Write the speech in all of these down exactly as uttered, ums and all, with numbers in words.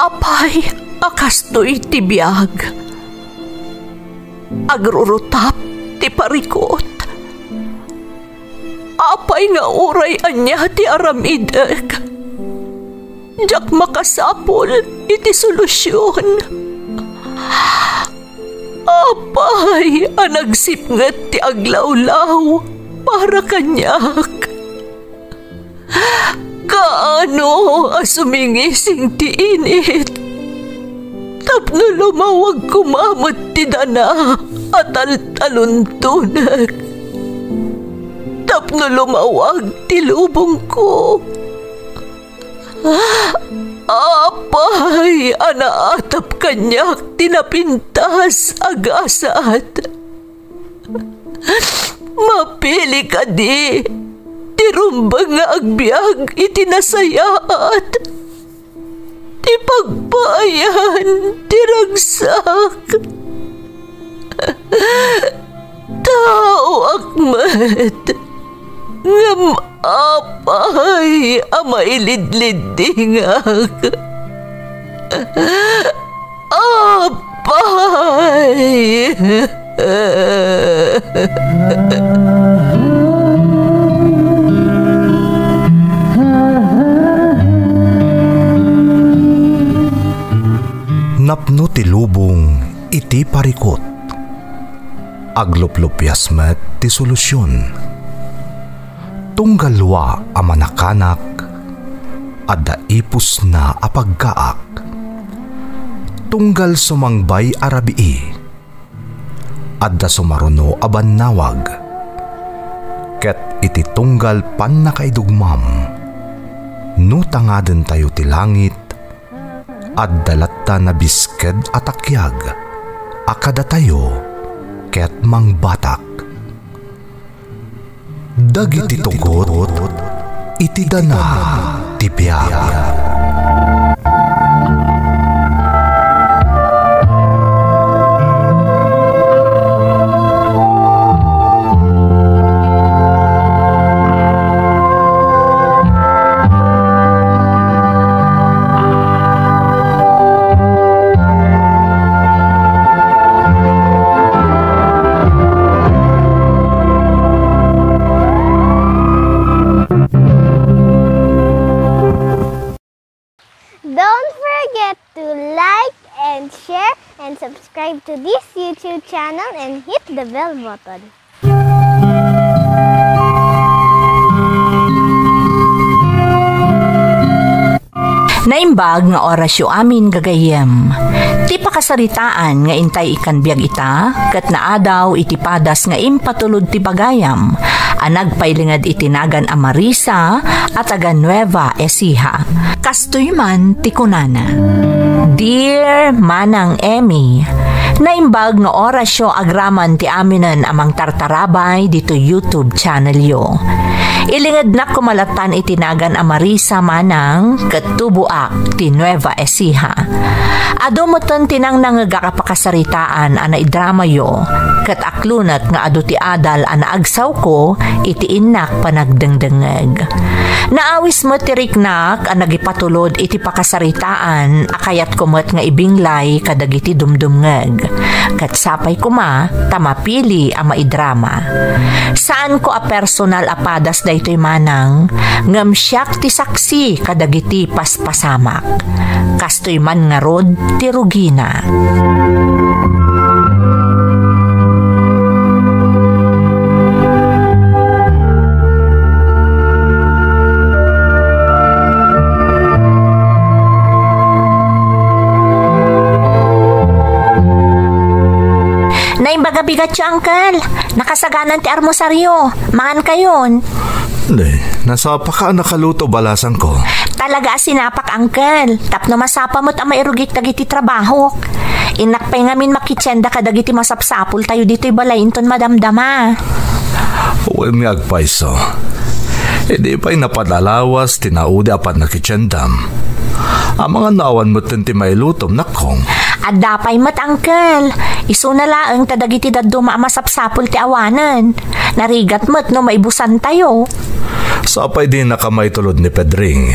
Apay a kastoy ti biag? Agrurutap ti parikut. Apay nga uray ania ti aramidek, diak makasapul iti solusion. Apay a nagsipnget ti aglawlaw para kaniak? Kaano a sumingising ti init tapno lumawag koma met ti dana a taltaluntonek, tapno lumawag ti lubongko? Apay a naatap kaniak ti napintas a gasat? Mapili kadi ti rumbeng nga agbiag iti nasayaat, ti pagpaayan ti ragsak? Taoak met, ngem apay a mailidliddingak? Apay! Napno ti lubong iti parikut. Agluplupias met ti solusion. Tunggal lua a manakanak, adda ipusna a paggaak. Tunggal sumangbay a rabii, adda sumaruno a bannawag. Ket iti tunggal pannakaidugmam, no tangadentayo ti langit, adda latta nabisked a takiag a kadatayo ket mangbatak. Dagiti tugot iti dana ti biag. Don't forget to like and share and subscribe to this YouTube channel and hit the bell button. Naimbag nga orasyo amin, gagayyem. Ti pakasaritaan nga intay ikkan biag ita, ket naadaw iti padas nga impatulod ti pagayam, a nagpailinged iti nagan a Marisa a taga Nueva Ecija. Kastoy man ti kunana, Dear Manang Emmy, naimbag nga orasyo agraman ti aminen a mangtartarabay ditoy YouTube channelyo. Ilingednak koma lattan iti nagan a Marisa, Manang, ket tuboak ti Nueva Ecija. Adu metten ti nangnangegak a pakasaritaan a naidramayo, ket aklonek nga adu ti adal a naagsawko iti innak panagdengdengngeg. Naawis met ti riknak a nagipatulod iti pakasaritaan a kayatko met nga ibinglay kadagiti dumdumngeg. Ket sapay koma ta mapili a maidrama. Saanko a personal a padas daytoy, Manang, ngem siak ti saksi kadagiti paspasamak. Kastoy man ngarud ti rugina. Naimbag a bigatyo, Uncle. Nakasaganan ti armosaryo. Mangankayon. Nay, nasapaka a nakaluto balasangko. Talaga a sinapak, Uncle. Tapno masapa met a mairugik dagiti trabahok. Innak pay ngamin makitienda kadagiti masapsapultayo ditoy balay inton madamdama. Wen nga agpayso. Idi pay napadalawas ti naudi a pannakitiendam. Amangan no awan metten ti mailutom, nakkong. Adda pay met, Uncle. Isuna laeng ta dagiti dadduma a masapsapul ti awanen. Narigat met no maibusantayo. Sapay dinaka maitulod ni Pedring.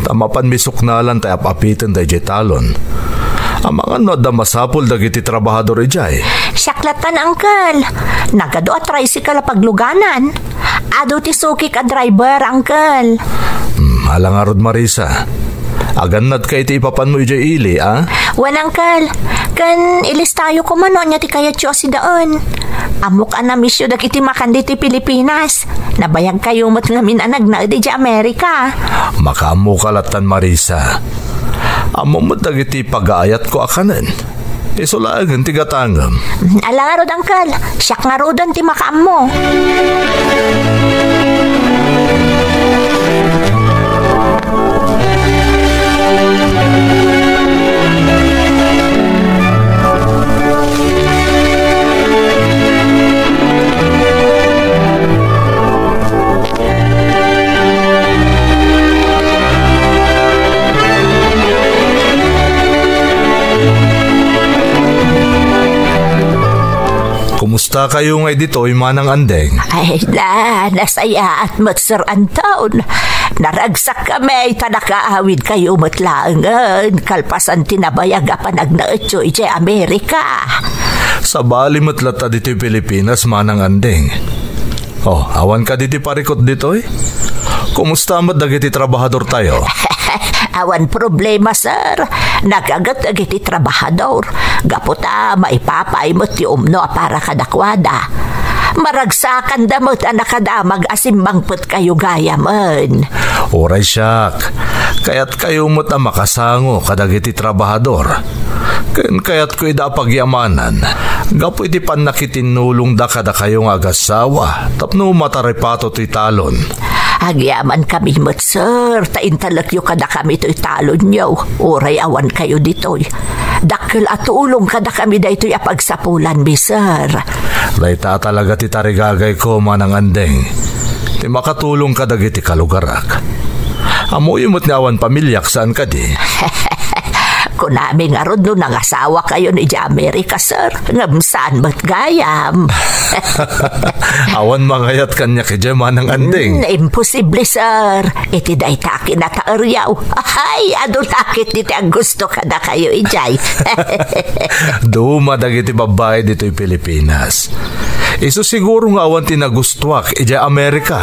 Ta mapan misuknalan ta ap-apiten daydiay talon. Amangan no adda masapul dagiti trabahador idiay. Siak lattan, Uncle. Nagadu a tricycle a pagluganan. Adu ti sukik a driver, Uncle. Hmm, ala ngarud, Marisa. Agannadka iti ipapanmo idiay ili, a? Wen, Uncle. Ken ilistayo koma no ania ti kayatyo a sidaen. Ammok a namisyo dagiti makan ditoy Pilipinas. Nabayagkayo met ngamin a nagnaed idiay Amerika. Makaammoka lattan, Marisa. Ammom met dagiti pagaayatko a kanen. Isu laengen ti gatangem. Ala ngarud, Uncle. Siak ngaruden ti makaammo. Kumusta kayo ngay ditoy, Manang Andeng? Ay na, nasayaat met, Sir Anton. Naragsak kami ta nakaawid kayo met laengen kalpasan ti nabayag a panagnaetyo idiay Amerika. Sabali met latta ditoy Pilipinas, Manang Andeng. Oh, awan kadi ti parikut ditoy? Kumusta met dagiti trabahador tayo? Awan problema, sir. Nagaget dagiti trabahador. Gapu ta maipapaay met ti umno a para kadakuada. Maragsakanda met a nakadamag a simmangpet kayo gayamen. Uray siak, kayat kayo met a makasango kadagiti trabahador. Ken kayatko ida a pagyamanan gapu iti pannakitinnulongda kadakayo nga agassawa tapno mataripato ti talon. Agyaman kami met, sir, ta intalekyo kadakami toy talonyo, uray awan kayo ditoy. Dakkel a tulong kadakami daytoy a pagsapulanmi, sir. Dayta talaga ti tarigagayko, Manang Andeng. Ti makatulong kadagiti kalugarak. Ammoyo met nga awan pamiliak, saan kadi? Kunami ngarud no nangasawa kayon idiay Amerika, sir. Ngem saan met gayam. Awan mangayat kaniak idiay, Manang Andeng. Hmm, imposible, sir. Iti dayta a kinataeriaw. Ay, adu la ketdi ti aggusto kadakayo idiay. Duma dagiti babbai ditoy Pilipinas. Isu siguro nga awan ti nagustuak idiay Amerika.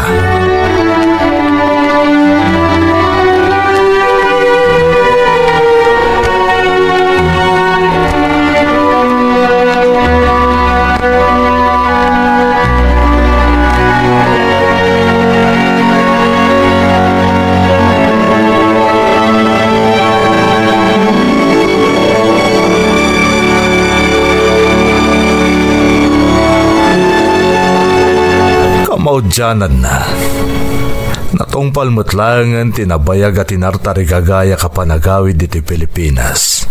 Kamaudiananna, natungpal met laengen ti nabayag a tinartarigagayak a panagawid ditoy Pilipinas.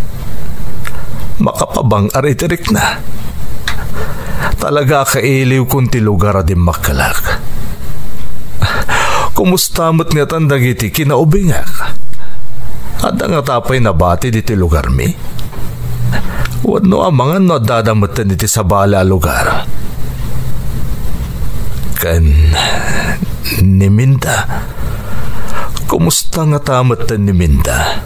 Makapabang-ar iti rikna. Talaga a kailiwkon ti lugar a dimmakkelak. Kumusta met ngatan dagiti kinaubingak? Adda ngata pay nabati ditoy lugarmi? Wenno amangan no addada metten iti sabali a lugar? Ken ni Minda? Kumusta ngata metten ni Minda?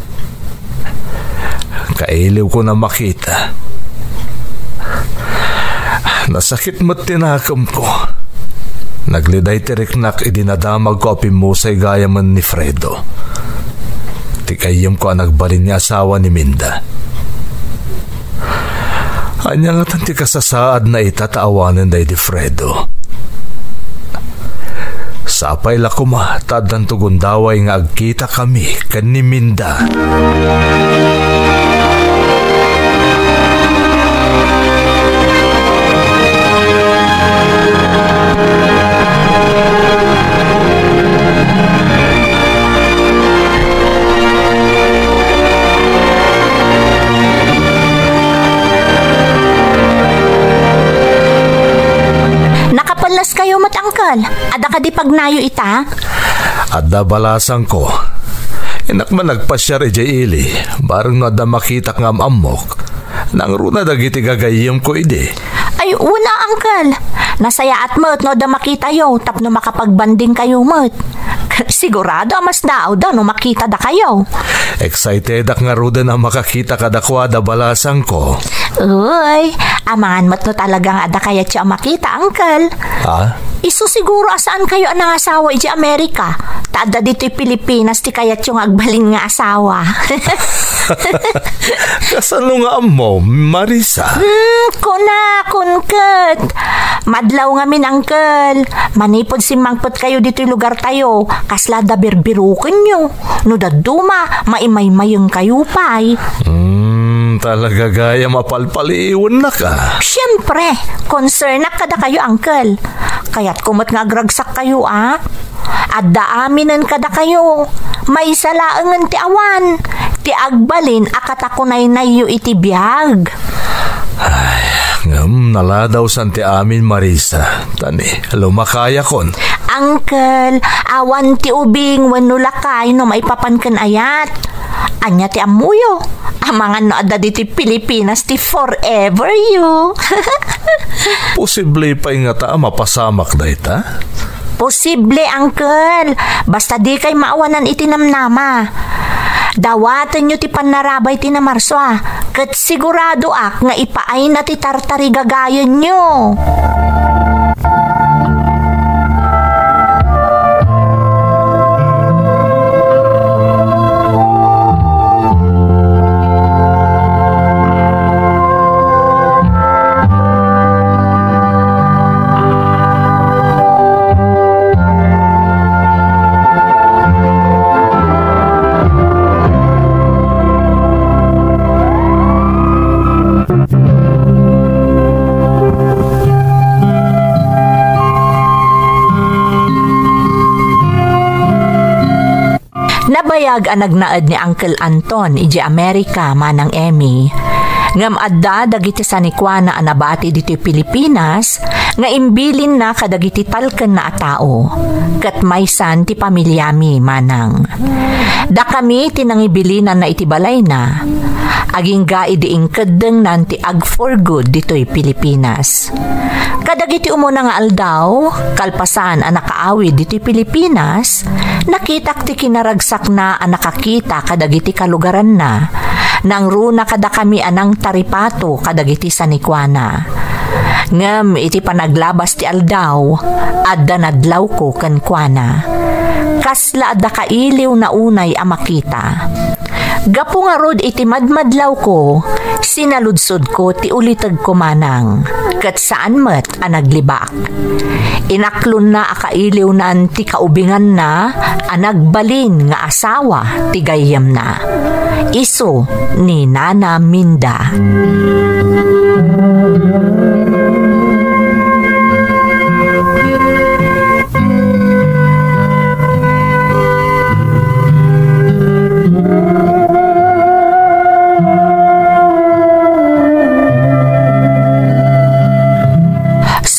Kailiwkon a makita. Nasakit met ti nakemko. Nagliday ti riknak idi nadamagko a pimmusay gayamen ni Fredo, ti gayyemko a nagbalin nga asawa ni Minda. Ania ngatan ti kasasaadna ita ta awanen daydi Fredo? Sapay la koma ta addanto gundaway nga agkitakami ken ni Minda. Nakapellas kayo met, Uncle. Adda kadi pagnayo ita? Adda balasangko. Innak man nagpasiar idiay ili, bareng no adda makitak nga am-ammok. Nangruna dagiti gagayyemko idi. Ay, una, Uncle. Nasayaat met no adda makitayo tapno makapagbanding kayo met. Sigurado a mas daawda no makita dakayo. Excitedak ngaruden a makakita kadakuada, balasangko. Uy, amangan met no talaga nga adda kayatyo a makita, Uncle. Ha? Isu siguro a saan kayo a nangasawa iti Amerika. Ta adda ditoy Pilipinas ti kayatyo nga agbalin nga asawa. Kasano nga ammo, Marisa? Hmm, kunakon ket. Madlaw ngamin, Uncle. Manipud simmangpet kayo ditoy lugar tayo, kasla adda birbirukenyo. No dadduma, maimaymayeng kayo pay. Hmm, talaga gayam a palpaliiwennaka. Siyempre, concernak kadakayo, Uncle. Kayatko met nga agragsak kayo, a? Adda aminen kadakayo. Maysa laengen ti awan. Ti agbalin a katakunaynayyo iti biag. Ay, ngem naladawsan ti amin, Marisa. Tani, lumakayakon. Uncle, awan ti ubing wenno lakay no maipapan ken ayat. Ania ti ammoyo? Amangan no adda ditoy Pilipinas ti forever you. Posible pay ngata a mapasamak dayta? Posible, Uncle. Basta dikay maawanan iti namnama. Dawatenyo ti pannarabay ti Namarsua, ket siguradoak nga ipaayna ti tartarigagayenyo. Nabayag a nagnaed ni Uncle Anton idiay Amerika, Manang Emmy. Ngem adda dagiti sanikuana a nabati ditoy Pilipinas nga imbilinna kadagiti talkenna a tao, ket maysan ti pamiliami, Manang. Dakami ti nangibilinanna iti balayna. Agingga idi inkeddengnan ti ag-for-good ditoy Pilipinas. Kadagiti umuna nga aldaw, kalpasan a nakaawid ditoy Pilipinas, nakitak ti kinaragsakna a nakakita kadagiti kalugaranna. Nangruna kadakami a nangtaripato kadagiti sanikuana. Ngem iti panaglabas ti aldaw, adda nadlawko kenkuana. Kasla adda kailiwna unay a makita. Gapu ngarud iti madmadlawko, sinaludsodko ti ulitegko, Manang, ket saan met a naglibak. Inaklonna a kailiwnan ti kaubinganna a nagbalin nga asawa ti gayyemna. Isu ni Nana Minda.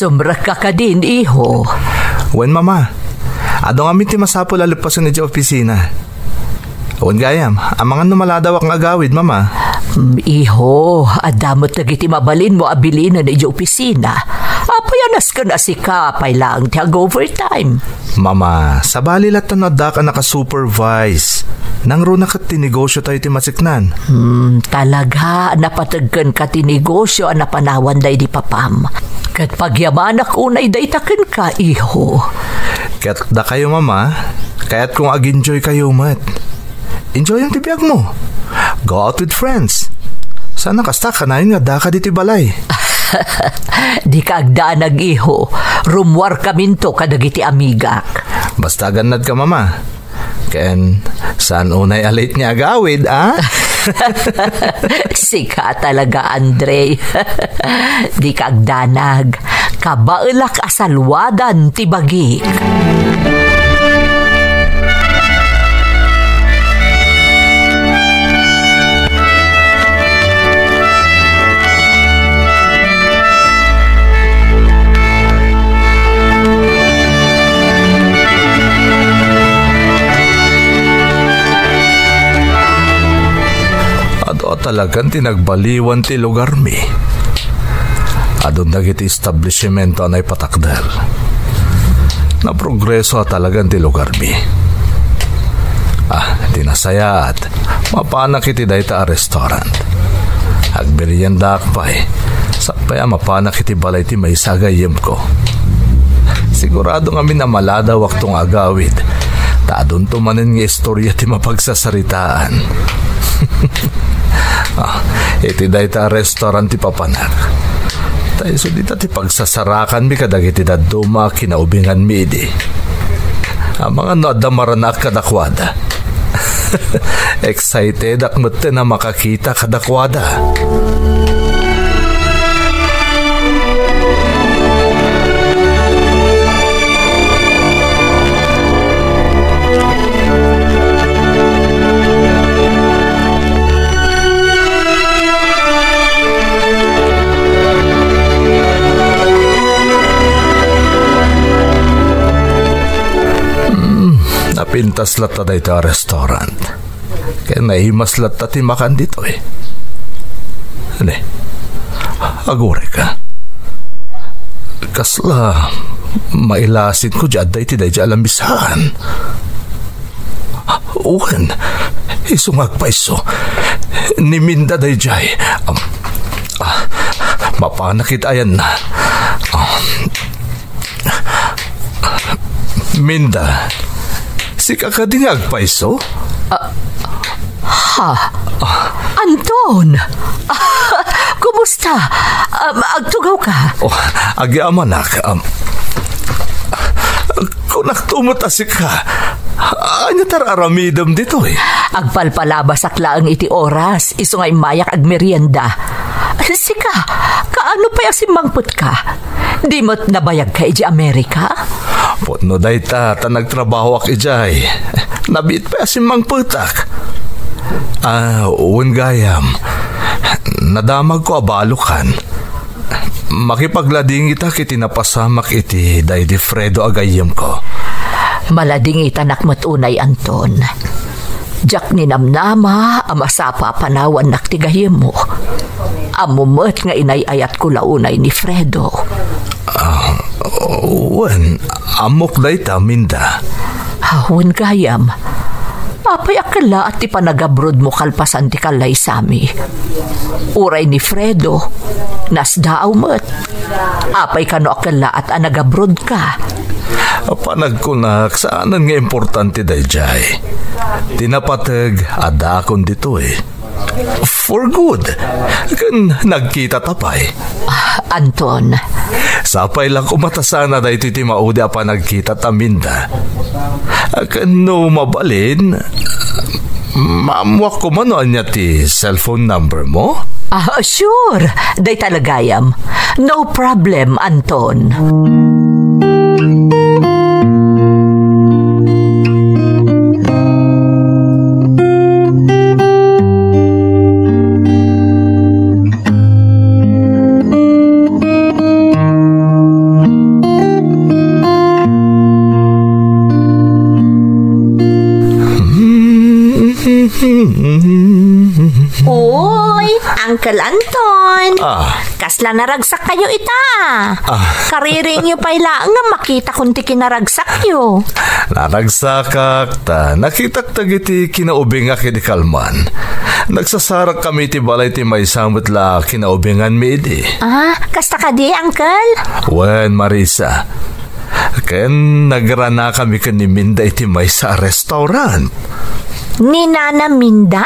Sumrekka kadin, iho? Wen, Mama. Adu ngamin ti masapul a leppasen idiay opisina. Wen gayam, amangan no maladawak nga agawid, Mama. Mm, iho, adda met dagiti mabalinmo a bilinen idiay opisina. Apay a nasken a sika pay laeng ti ag-overtime? Mama, sabali latta no addak a naka-supervise. Nangruna ket ti negosio tayo ti masiknan. Hmm, talaga, napateg kenka ti negosio a napanawanda idi papam. Ket pagyamanak unay dayta kenka, iho. Ket dakayo, Mama, kayatko nga ag-enjoy kayo met. Enjoyem ti biagmo. Go out with friends. Sana kasta kanayon nga daka ditoy balay. Dika agdanag, iho. Rummuarkaminto kadagiti amigak. Basta agannadka, Mama. Ken, saan unay a late nga agawid, a? Sika talaga, Andre. Dika agdanag. Kabaelak a salwadan ti bagik. Adu a talagan ti nagbaliwan ti lugarmi. Adun dagiti establishmento a naipatakder. Naprogreso a talagan ti lugarmi. Nasayaat, mapanak iti dayta a restaurant. Agmeriendaak pay, sakbay a mapanak iti balay ti maysa a gayyemko. Sigurado ngamin a maladawakto nga agawid, ta adunto manen nga istorya ti mapagsasaritaan. Ah, iti dayta a restaurant ti papanak. Ta isu dita ti pagsasarakanmi kadagiti dadduma a kinaubinganmi idi. Amangan no adda maranaak kadakuada. Excitedak metten a makakita kadakuada. Hmm, napintas latta dayta a restaurant. Ken naimas latta ti makan ditoy. Ne, agurayka. Kasla mailasinko diay adda iti daydiay a lamisaan. Wen, isu nga agpayso. Ni Minda daydiay. Am, ah, mapanak iti ayanna. Ah, Minda, sika kadi nga agpayso? Ah, ha? Anton! Kumusta? Um, agtugawka? Oh, agyamanak. Um, kunakto met a sika. Ania ti ar-aramidem ditoy? Agpalpalabasak laeng iti oras, isu nga immayak agmerienda. Sika, kaano pay a simmangpetka? Di met nabayagka idiay Amerika? Pudno dayta ta nagtrabahoak idiay. Nabiit pay a simmangpetak. Ah, wen gayam. Nadamagko a balokan. Makipagladingitak iti napasamak iti daydi Fredo a gayyemko. Maladingitanak met unay, Anton. Diak ninamnama a masapa a panawannak ti gayyemmo. Ammom met nga inay-ayatko la unay ni Fredo. Ah, wen, ammok dayta, Minda. Ah, wen gayam. Apay a kellaat ti panagabrodmo kalpasan ti kallaysami? Uray ni Fredo, nasdaaw met. Apay kano a kellaat a nagabrodka? Panagkunak, saanen nga importante daydiay. Ti napateg, addaakon ditoy. For good. Ken nagkitata pay. Ah, Anton. Sapay la koma ta sana daytoy ti maudi a panagkitata, Minda. Ken no mabalin, maammoak koma no ania ti cellphone number mo? Ah, sure. Dayta la gayam. No problem, Anton. Uy, Uncle Anton. Ah. Kasla naragsak kayo ita? Ah. Kariringyo pay laeng nga makitakon ti kinaragsakyo. Naragsakak ta nakitak dagiti kinaubingak idi kalman. Nagsasarak kami iti balay ti maysa met la kinaubinganmi idi. Ah, kasta kadi, Uncle? Wen, Marisa. Ken nagrana kami ken ni Minda iti maysa a restaurant. Ni Nana Minda?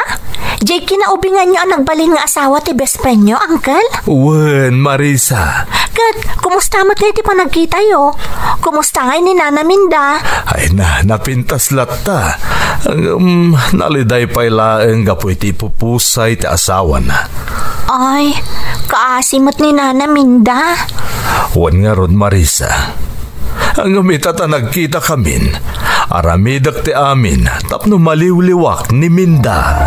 Jay kinaubinganyo a nagbalin nga asawa ti best friendyo, Uncle? Wen, Marisa. Ket, kumusta met ti panagkitayo? Kumusta ngay ni Nana Minda? Ay na, napintas latta. Ngem, naliday pay laeng gapu iti ipupusay ti asawana. Ay, kaasi met ni Nana Minda. Wen ngarud, Marisa. Ngem ita ta nagkitakamin, aramidek ti amin tapno maliwliwak ni Minda.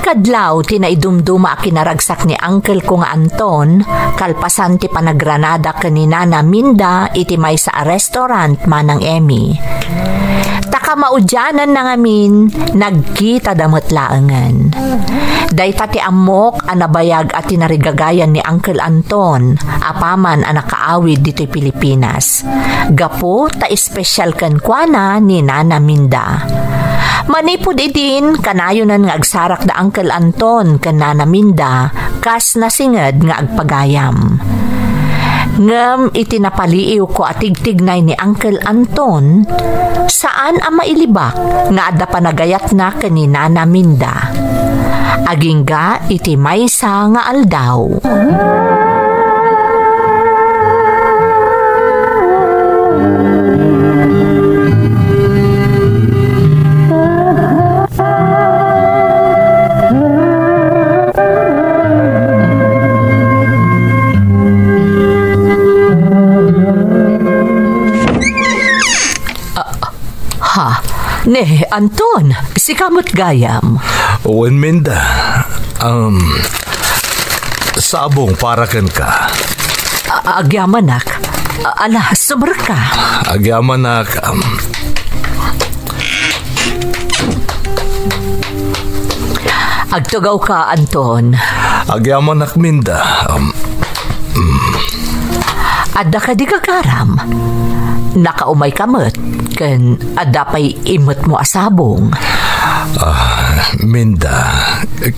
Kadlaw ti naidumduma a kinaragsak ni uncle ko nga Anton, kalpasan ti panagranada ken ni Nana Minda iti maysa a restaurant, Manang Emmy. Ta kamaudiananna ngamin, nagkitada met laengen. Dayta ti ammok a nabayag a tinarigagayan ni Uncle Anton, apaman a nakaawid ditoy Pilipinas. Gapu ta espesyal kenkuana ni Nana Minda. Manipud idin, kanayonan nga agsarak da Uncle Anton ken Nana Minda kas nasinged nga agpagayam. Ngem iti napaliiwko a tigtignay ni Uncle Anton, saan a mailibak nga adda panagayatna ken ni Nana Minda. Agingga iti maysa nga aldaw. Ha? Ne, Anton, sika met gayam. Wen, Minda. Um, sabong para kenka. A-, agyamanak. A-, ala, sumrekka. Agyamanak, um, Agtugawka, Anton. Agyamanak, Minda. Um, mm. Adda kadi gagaram? Nakaumayka met, ken adda pay immetmo a sabong? Ah, Minda,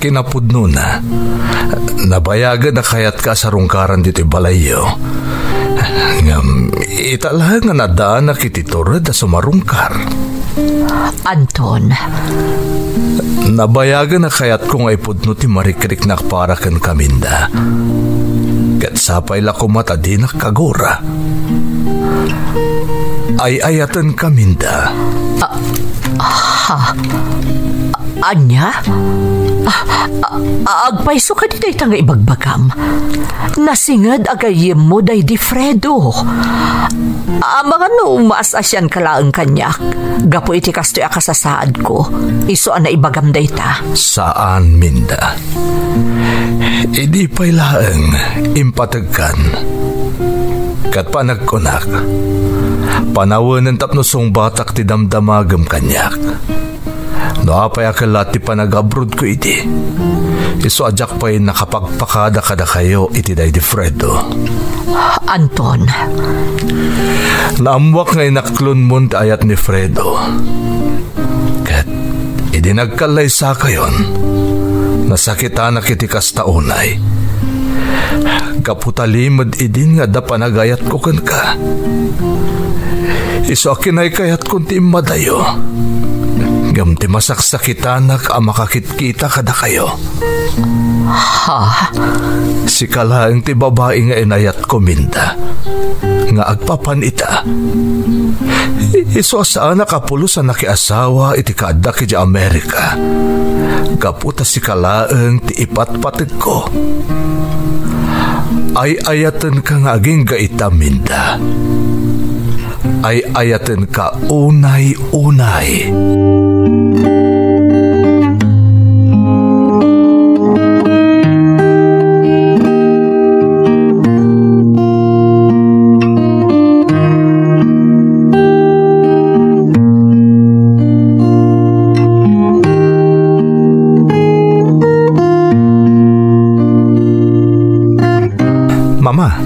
kinapudnona, nabayagen a kayatka a sarungkaran ditoy balayyo. Ngem, ita laeng nga naddaanak iti tured a sumarungkar. Anton. Nabayagen a kayatko nga ipudno ti marikriknak para kenka, Minda. Ket sapay la koma ta dinak kagura. Ay-ayatenka, Minda. A-, ha? A-, ania? A-, a-, agpayso kadi dayta nga ibagbagam? Nasinged a gayyemmo daydi Fredo. Amangan no maas-asianka laeng kaniak gapu iti kastoy a kasasaadko, isu a naibagam dayta. Saan, Minda. Idi pay laeng impategkan, ket panagkunak, panawenen tapno sungbatak ti damdamagem kaniak. No apay a kellat ti panagabrodko idi, isu a diak pay nakapagpakada kadakayo iti daydi Fredo. Anton. Naammuak nga inaklonmon ti ayat ni Fredo. Ket idi nagkallaysakayon, nasakitanak iti kasta unay. Gapu ta limed idin nga adda panagayatko kenka. Isu a kinaykayatko ti immadayo. Ngem ti masaksakitanak a makakitkita kadakayo. Ha? Sika laeng ti babai nga inayatko, Minda, nga agpapan ita. Isu a saanak a pulos a nakiasawa iti kaaddak idiay Amerika. Gapu ta sika laeng ti ipatpategko. Ay-ayatenka nga agingga ita, Minda. Ay-ayatenka unay-unay. Mama,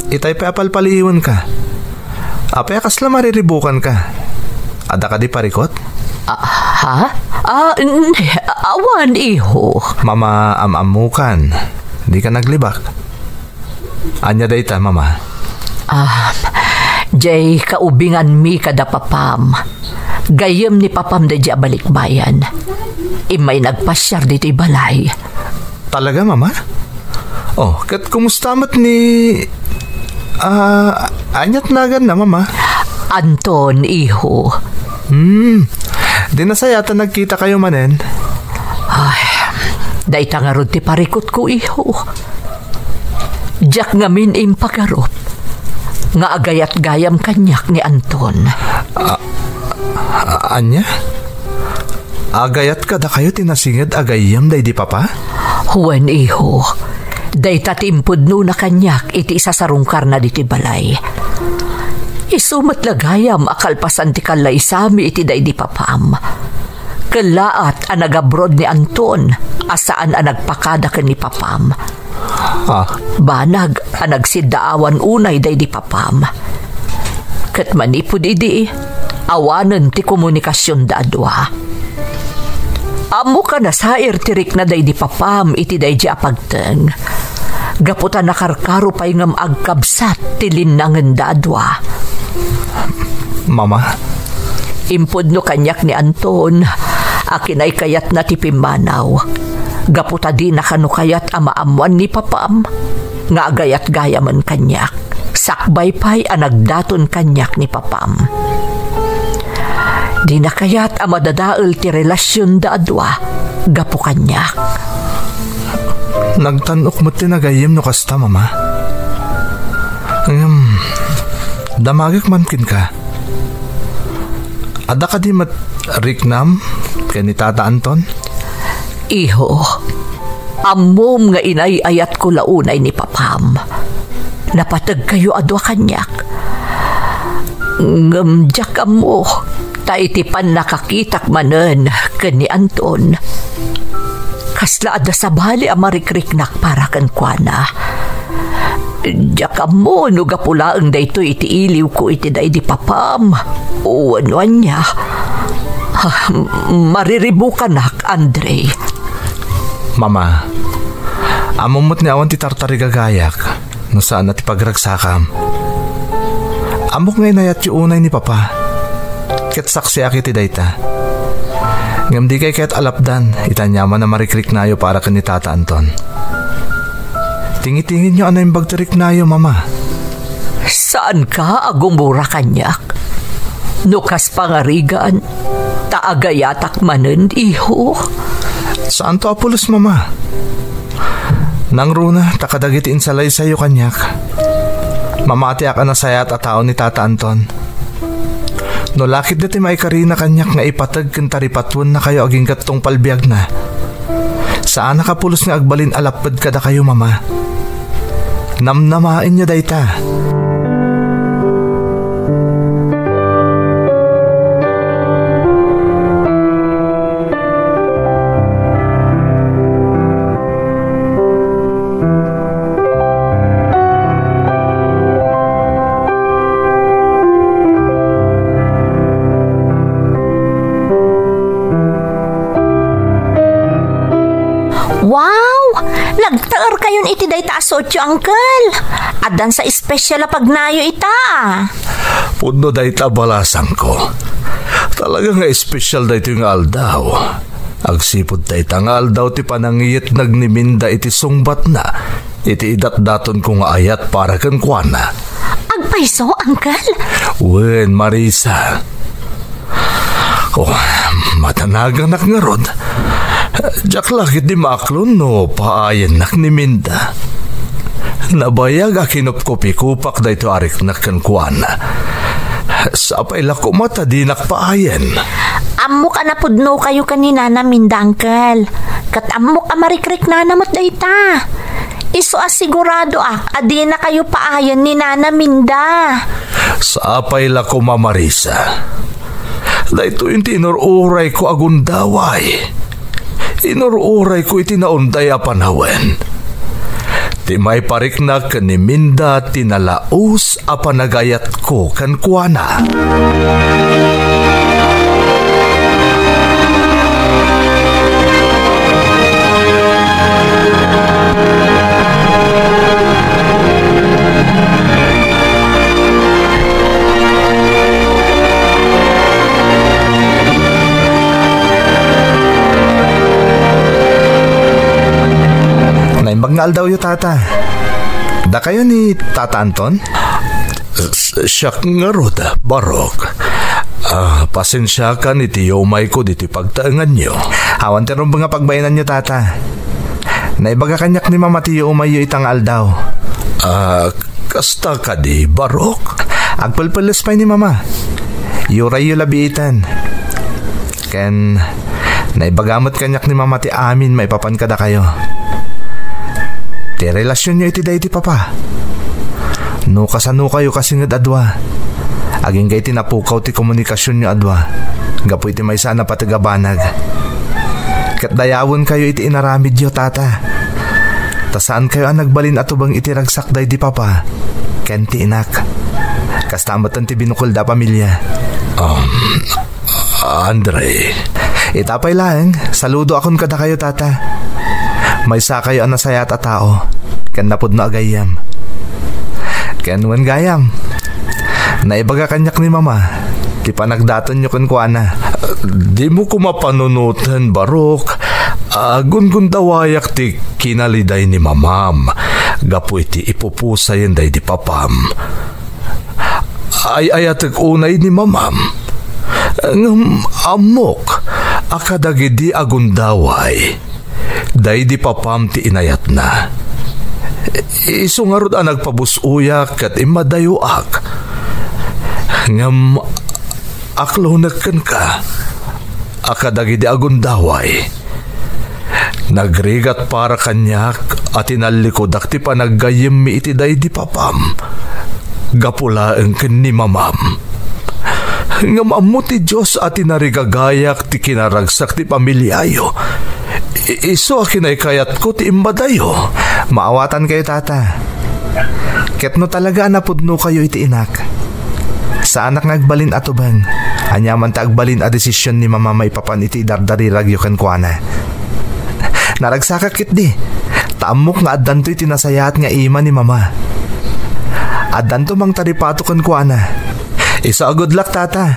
itay pay a palpaliiwenka. Apay a kasla mariribukanka? Adda kadi parikut? Ah, ha? Ah, n-, awan, iho. Mama, am-ammokan. Dika naglibak. Ania dayta, Mama? Ah, jay kaubinganmi kada papam. Gayyem ni papam daydi a balikbayan. Immay nagpasiar ditoy balay. Talaga, Mama? Oh, ket kumusta met ni, ah, aniat naganna, Mama? Anton, iho. Hmm. Di nasayaat a nagkitakayo manen? Ay, dayta ngarud ti parikutko, iho. Diak ngamin impagarup nga agayat gayam kaniak ni Anton. A-, a-, ania? Agayat kadakayo ti nasinged a gayyem daydi papa? Wen, iho. Dayta ti impudnona kaniak iti isasarungkarna ditoy balay. Isu met la gayam a kalpasan ti kallaysami iti daydi papam. Kellaat a nagabroad ni Anton a saan a nagpakada ken ni papam. Ah. Banag a nagsiddaawan unay daydi papam. Ket manipud idi, awanen ti komunikasionda a dua. Ammok a nasair ti rikna daydi papam iti daydi a pagteng. Gapu ta nakarkaro pay ngem agkabsat ti linnangenda a dua. Mama. Impudno kaniak ni Anton a kinaykayatna ti pimmanaw. Gapu ta dina kano kayat a maammoan ni papam nga agayat gayamen kaniak, sakbay pay a nagdaton kaniak ni papam. Dina kayat a madadael ti relasionda a dua gapu kaniak. Nagtan-ok met ti nagayyem no kasta, Mama. Ngem, damagek man kenka. Adda kadi met riknam ken ni Tata Anton? Iho, ammom nga inay-ayatko la unay ni papam. Napategkayo a dua kaniak. Ngem diak ammo, ta iti pannakakitak manen ken ni Anton, kasla adda sabali a marikriknak para kenkuana. Diak ammo no gapu laeng daytoy iti iliwko iti daydi papam wenno ania. Ah, mariribukanak, Andre. Mama, ammom met nga awan ti tartarigagayak no saan a ti pagragsakam. Ammok nga inayatyo unay ni Papa, ket saksiak iti dayta. Ngem dikay kayat a lapdan iti aniaman a marikriknayo para ken ni Tata Anton. Tingitinginyo a naimbag ti riknayo, Mama. Saanka a gumura kaniak? No kas pangarigan, ta agayatak manen, iho. Saanto a pulos, Mama. Nangruna ta kadagiti insalaysayyo kaniak, mamatiak a nasayaat a tao ni Tata Anton. No lakitda ti maikarina kaniak nga ipateg ken taripatuennakayo agingga tungpal biagna, saanak a pulos nga agbalin a lapped kadakayo, Mama. Namnamaenyo dayta. Wow! Nagtaer kayon iti dayta a sotio, Uncle. Addan sa espesyal a pagnayo ita. Pudno dayta a balasangko. Talaga nga espesyal daytoy nga aldaw. Agsipud dayta nga aldaw ti panangiyetnag ni Minda iti sungbatna iti idatdatonko nga ayat para kenkuana. Agpayso, Uncle? Wen, Marisa. Oh, madanaganak ngarud. Diak la ketdi maaklon no paayennak ni Minda. Nabayag a kinupkupikupak daytoy a riknak kenkuana. Sapay la koma ta dinak paayen. Ammok a napudnokayo ken ni Nana Minda, Uncle. Ket ammok a marikriknana met dayta. Isu a siguradoak a dinakayo paayen ni Nana Minda. Sapay la koma, Marisa. Daytoy ti inur-urayko a gundaway. Inur-urayko iti naunday a panawen. Ti maipariknak ken ni Minda ti nalaus a panagayatko kenkuana. Naimbag nga aldawyo, Tata. Dakayo ni Tata Anton? S-, siak ngarud, Barok. Ah, pasensiakan iti yumayko ditoy pagtaenganyo. Awan ti rumbeng a pagbainanyo, Tata. Naibaga kaniak ni Mama ti yumayyo ita nga aldaw. Ah, kasta kadi, Barok? Agpelpeles pay ni Mama. Yurayyo la biitan. Ken Naibaga met kaniak ni Mama ti amin maipapan kadakayo. Ti relasionyo iti daydi papa. No kasanokayo kasinged a dua, agingga iti napukaw ti komunikasionyo a dua gapu iti maysa a napateg a banag. Ket dayawenkayo iti inaramidyo, Tata. Ta saankayo a nagbalin a tubeng iti ragsak daydi papa ken ti inak. Kasta metten ti binukelda a pamilia. Um, Andre. Ita pay laeng, saludoakon kadakayo, Tata. Maysakayo a nasayaat a tao, ken napudno a gayyem. Ken wen gayam, naibaga kaniak ni Mama ti panagdatonyo kenkuana. Dimo koma panunoten, Barok. Agungundawayak ti kinaliday ni Mamam gapu iti ipupusayen daydi papam. Ay-ayatek unay ni Mamam. Ngem ammok a kadagidi a gundaway, daydi papam ti inayatna. Isu ngarud a nagpabus-oyak ket immadayoak. Ngem aklonek kenka a kadagidi a gundaway. Nagrigat para kaniak a tinallikudak ti panaggayyemmi iti daydi papam gapu laeng ken ni Mamam. Ngem ammo ti Dios a tinarigagayak ti kinaragsak ti pamiliayo. I-, isu a kinaykayatko ti immadayo. Maawatankayo, Tata. Ket no talaga a napudnokayo iti inak, saanak nga agbalin a tubeng. Aniaman ti agbalin a desision ni Mama maipapan iti idardariragyo kenkuana. Naragsakak ketdi, ta ammok nga addanto iti nasayaat nga ima ni Mama. Addanto mangtaripato kenkuana. Isu a good luck, Tata.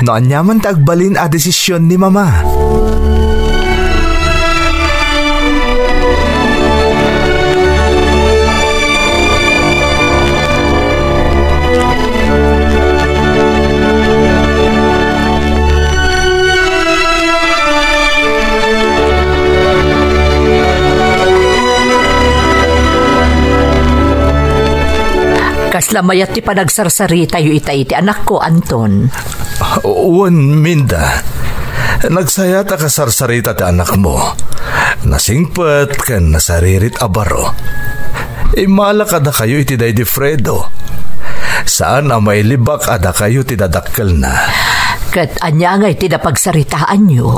No aniaman ti agbalin a desision ni Mama. Kasla mayat ti panagsarsaritayo ita iti anakko, Anton. Wen, Minda. Nagsayat a kasarsarita ti anakmo. Nasingpet ken nasaririt a baro. Immala kadakayo iti daydi Fredo. Saan a mailibak a dakayo ti dadakkelna. Ket ania ngay ti napagsaritaanyo?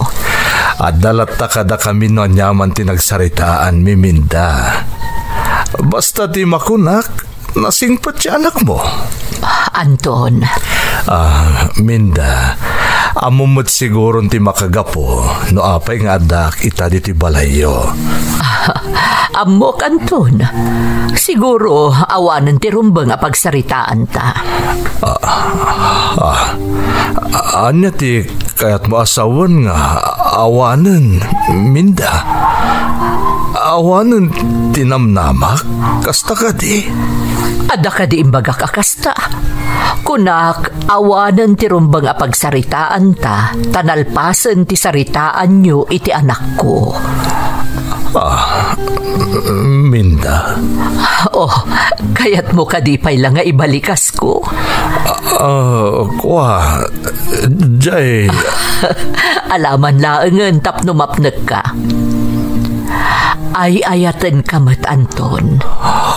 Adda latta kadakami no aniaman ti nagsaritaanmi, Minda. Basta ti makunak, nasingpet ti anakmo. Anton. Ah, Minda, ammom met siguron ti makagapu no apay nga addaak ita ditoy balayyo. Ammok, Anton. Siguro, awanen ti rumbeng a pagsaritaanta. Ah, ah, ania ti kayatmo a sawen nga awanen, Minda? Awanen ti namnamak? Kasta kadi? Adda kadi imbagak a kasta? Kunak, awanen ti rumbeng a pagsaritaanta, ta nalpasen ti saritaanyo iti anakko. Ah, Minda. Oh, kayatmo kadi pay la nga ibalikasko? Ah, kua, jay. Alaman laengen tapno mapnekka. Ay-ayatenka met, Anton.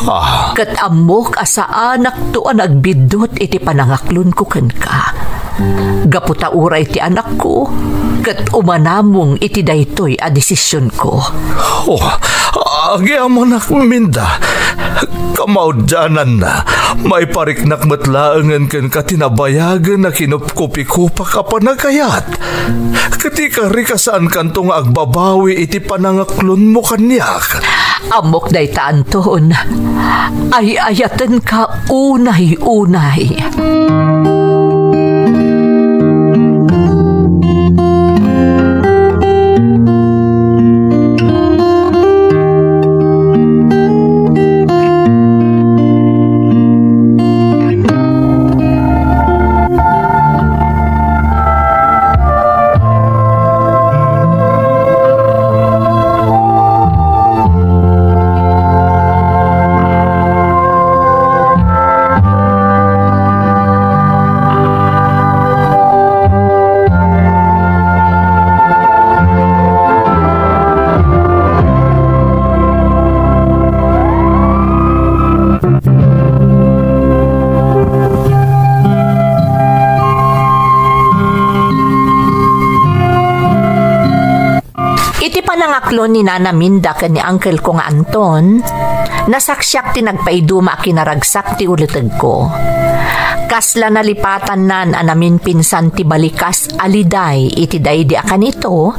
Ah. Ket ammok a saanakto a nagbiddut iti panangaklonko kenka. Gapu ta uray ti anakko, ket umanamong iti daytoy a desisionko. Oh, agyamanak, Minda. Kamaudiananna, maipariknak met laengen kenka ti nabayagen a kinupkupikopak a panagayat. Ket ikarika saankanto nga agbabawi iti panangaklonmo kaniak. Ammok dayta, Anton. Ay-ayatenka unay-unay. Nangaklon ni Nana Minda ken ni Uncle ko nga Anton, nasaksiak ti nagpaiduma a kinaragsak ti ulitegko. Kasla nalipatannan a naminpinsan ti balikas a liday iti daydi a kanito,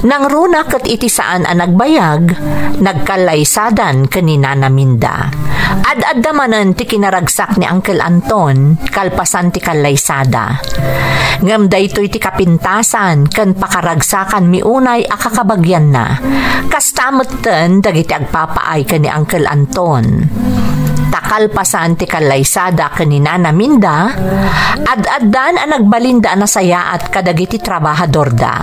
nangruna ket iti saan a nagbayag, nagkallaysadan ken ni Nana Minda. Ad-adda manen ti kinaragsak ni Uncle Anton, kalpasan ti kallaysada. Ngem daytoy ti kapintasan ken pakaragsakanmi unay a kakabagianna. Kasta metten dagiti agpapaay ken ni Uncle Anton. Ta kalpasan ti kallaysada ken ni Nana Minda, ad-addan a nagbalinda a nasayaat kadagiti trabahadorda.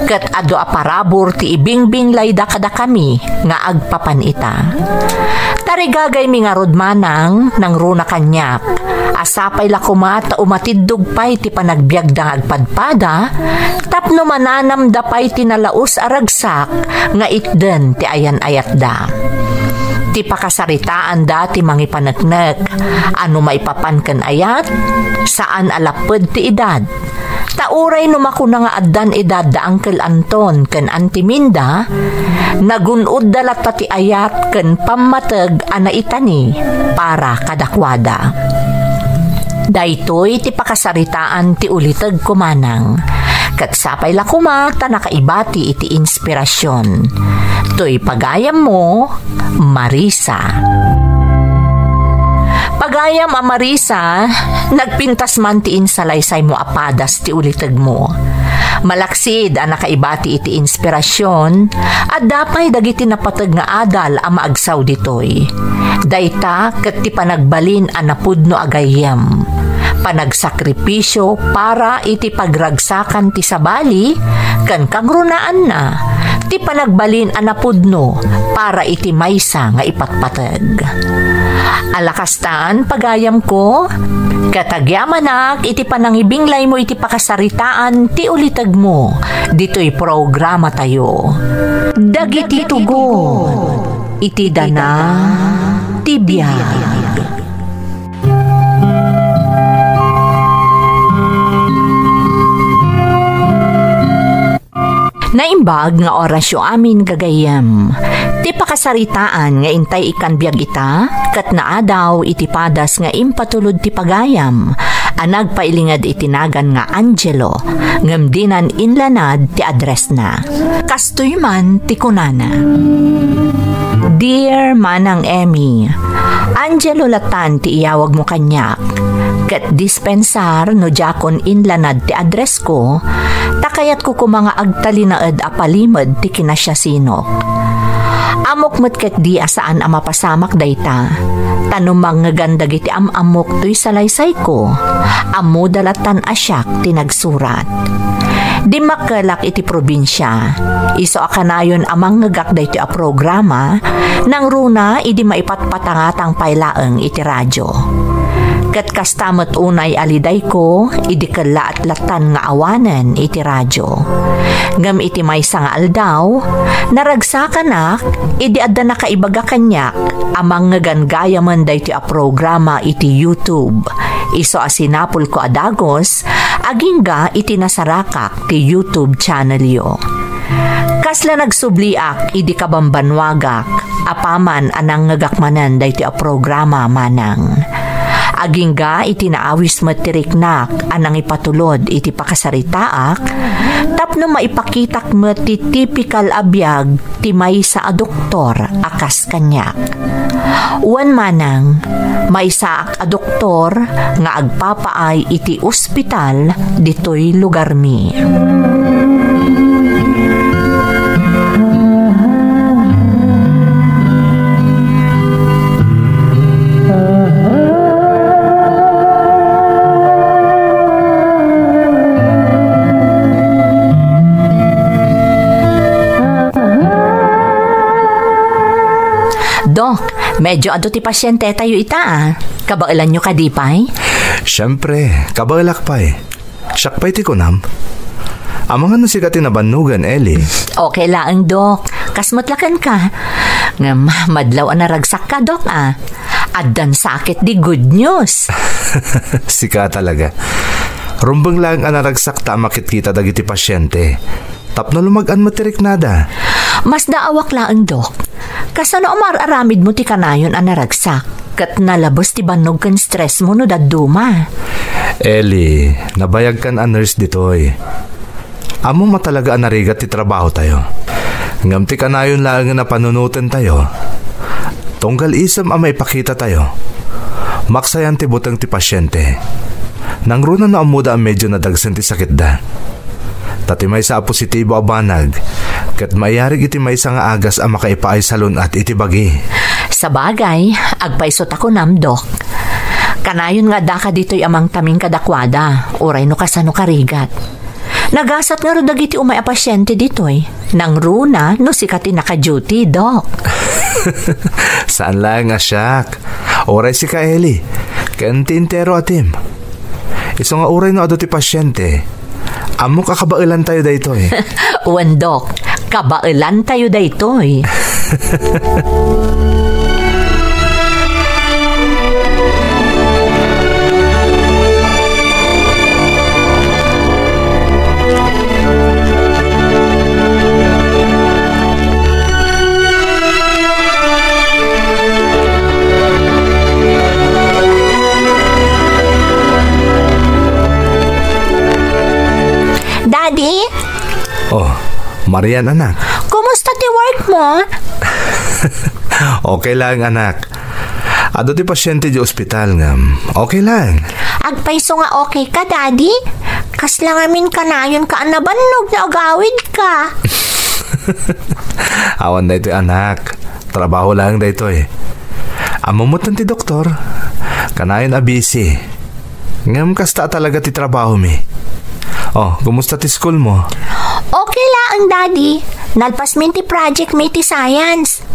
Ket adu a parabur ti ibingbinglayda kadakami nga agpapan ita. Tarigagaymi ngarud manang nangruna kaniak, a sapay la koma ta umatiddog pay ti panagbiagda nga agpadpada, tapno mananamda pay ti nalaus a ragsak nga itden ti ayan-ayatda. Ti pakasaritaanda ti mangipaneknek, a no maipapan ken ayat, saan a lapped ti edad. Ta uray no makuna nga addan edad da Uncle Anton ken Auntie Minda, nagun-odda latta ti ayat ken pammateg a naitani para kadakuada. Daytoy ti pakasaritaan ti ulitegko manang. Ket sapay la koma ta nakaibati iti inspirasyon. Toy pagayammo, Marisa. Pagayam a Marisa, nagpintas man ti insalaysaymo a padas ti ulitegmo. Malaksid a nakaibati iti inspirasyon, adda pay dagiti napateg nga adal a maagsaw ditoy. Dayta ket ti panagbalin a napudno a gayyem. Panagsakripisyo para iti pagragsakan ti sabali ken kagrunaanna, ti panagbalin a napudno para iti maysa nga ipatpateg. Ala kastan, pagayamko, ket agyamanak iti panangibinglaymo iti pakasaritaan ti ulitegmo ditoy programatayo. Dagiti tugon iti dana ti biag. Naimbag nga orasyo amin, gagayyem. Ti pakasaritaan nga intay ikkan biag ita, ket naadaw iti padas nga impatulod ti pagayam a nagpailinged iti nagan nga Angelo, ngem dinan inlanad ti addressna. Kastoy man ti kunana, "Dear Manang Emmy, Angelo latan ti iyawagmo kaniak. Ket dispensar no diakon inlanad ti addressko, ta kayatko koma nga agtalinaed a palimed ti kinasiasinok. Ammok met ketdi a saan a mapasamak dayta, ta no mangngegan dagiti am-ammok toy salaysayko, ammoda latan a siak ti nagsurat. Dimmakkelak iti probinsia. Isu a kanayon a mangngegak daytoy a programa, nangruna idi maipatpatangatang pay laeng iti radio. Ket kasta met unay a lidayko idi kellaat latan nga awanen iti radio. Ngem iti maysa nga aldaw, naragsakanak idi adda nakaibaga kaniak a mangngeganggayamen daytoy a programa iti YouTube. Isu a sinapulko a dagus, agingga iti nasarakak ti YouTube channelyo. Kasla nagsubliak idi kabambannuagak, apaman a nangngegak manen daytoy a programa manang. Agingga iti naawis met ti riknak a nangipatulod iti pakasaritaak, tapno maipakitak met ti tipikal a biag ti maysa a doktor a kas kaniak. Wen manang, maysaak a doktor nga agpapaay iti ospital ditoy lugarmi." Dok, medyo adu ti pasientetayo ita, a. Kabaelanyo kadi pay? Siempre, kabaelak pay. Siak pay ti kunam. Amangan no sika ti nabannogen, Eli. Okay laeng, Dok. Kas met la kenka. Ngem, madlaw a naragsakka, Dok, a. Addan sa ket di good news. Sika talaga. Rumbeng laeng a naragsakta a makitkita dagiti pasiente. Tapno lumag-an met ti riknada. Masdaawak laeng, Dok. Kasano a mar-aramidmo ti kanayon a naragsak? Ket nalabes ti bannog ken stressmo no dadduma. Eli, nabayagkan a nurse ditoy. Ammom a talaga a narigat ti trabahotayo. Ngem ti kanayon laengen a panunotentayo, tunggal isem a maipakitatayo, maksayan ti buteng ti pasiente. Nangruna no ammoda a medyo nadagsen ti sakitda. Ta ti maysa a positibo a banag, ket maiyarig iti maysa nga agas a makaipaay salun-at iti bagi. Sabagay, agpayso ta kunam, Dok. Kanayon nga addaka ditoy a mangtaming kadakuada, uray no kasano karigat. Nagasat ngarud dagiti umay a pasiente ditoy. Nangruna no sika ti naka-duty, Dok. Saan laeng a siak. Uray sika, Eli. Ken ti entero a team. Isu nga uray no adu ti pasiente, ammok a kabaelantayo daytoy. Wen, Dok, kabaelantayo daytoy. Daddy? Oh, Marian, anak. Kumusta ti work mo? Okay lang, anak. Adu ti pasiente di ospital ngem okay lang. Agpayso nga okay ka, Daddy. Kasla ngamin kanayon ka a nabannog no agawid ka. Awan daytoy, anak. Trabaho lang daytoy. Ammom metten ti doktor. Kanayon a busy. Ngem kasta a talaga ti trabahomi. Oh, kumusta ti school mo? Okay laeng, Daddy. Nalpasmin ti project mi iti science.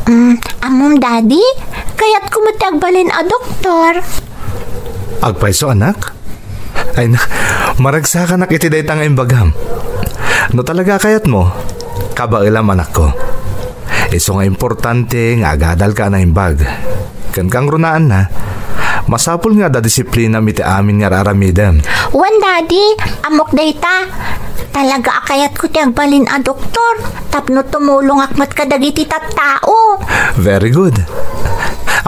Mm, ammom, Daddy, kayatko met ti agbalin a doktor. Agpayso, anak? Ay na, maragsakanak iti dayta nga imbagam. No talaga a kayatmo, kabaelam, anakko. Isu nga importante nga agadalka a naimbag. Ken kangrunaanna, masapul nga adda disiplinam iti amin nga ar-aramidem. Wen, Daddy, ammok dayta. Talaga a kayatko ti agbalin a doktor tapno tumulongak met kadagiti tattao. Very good.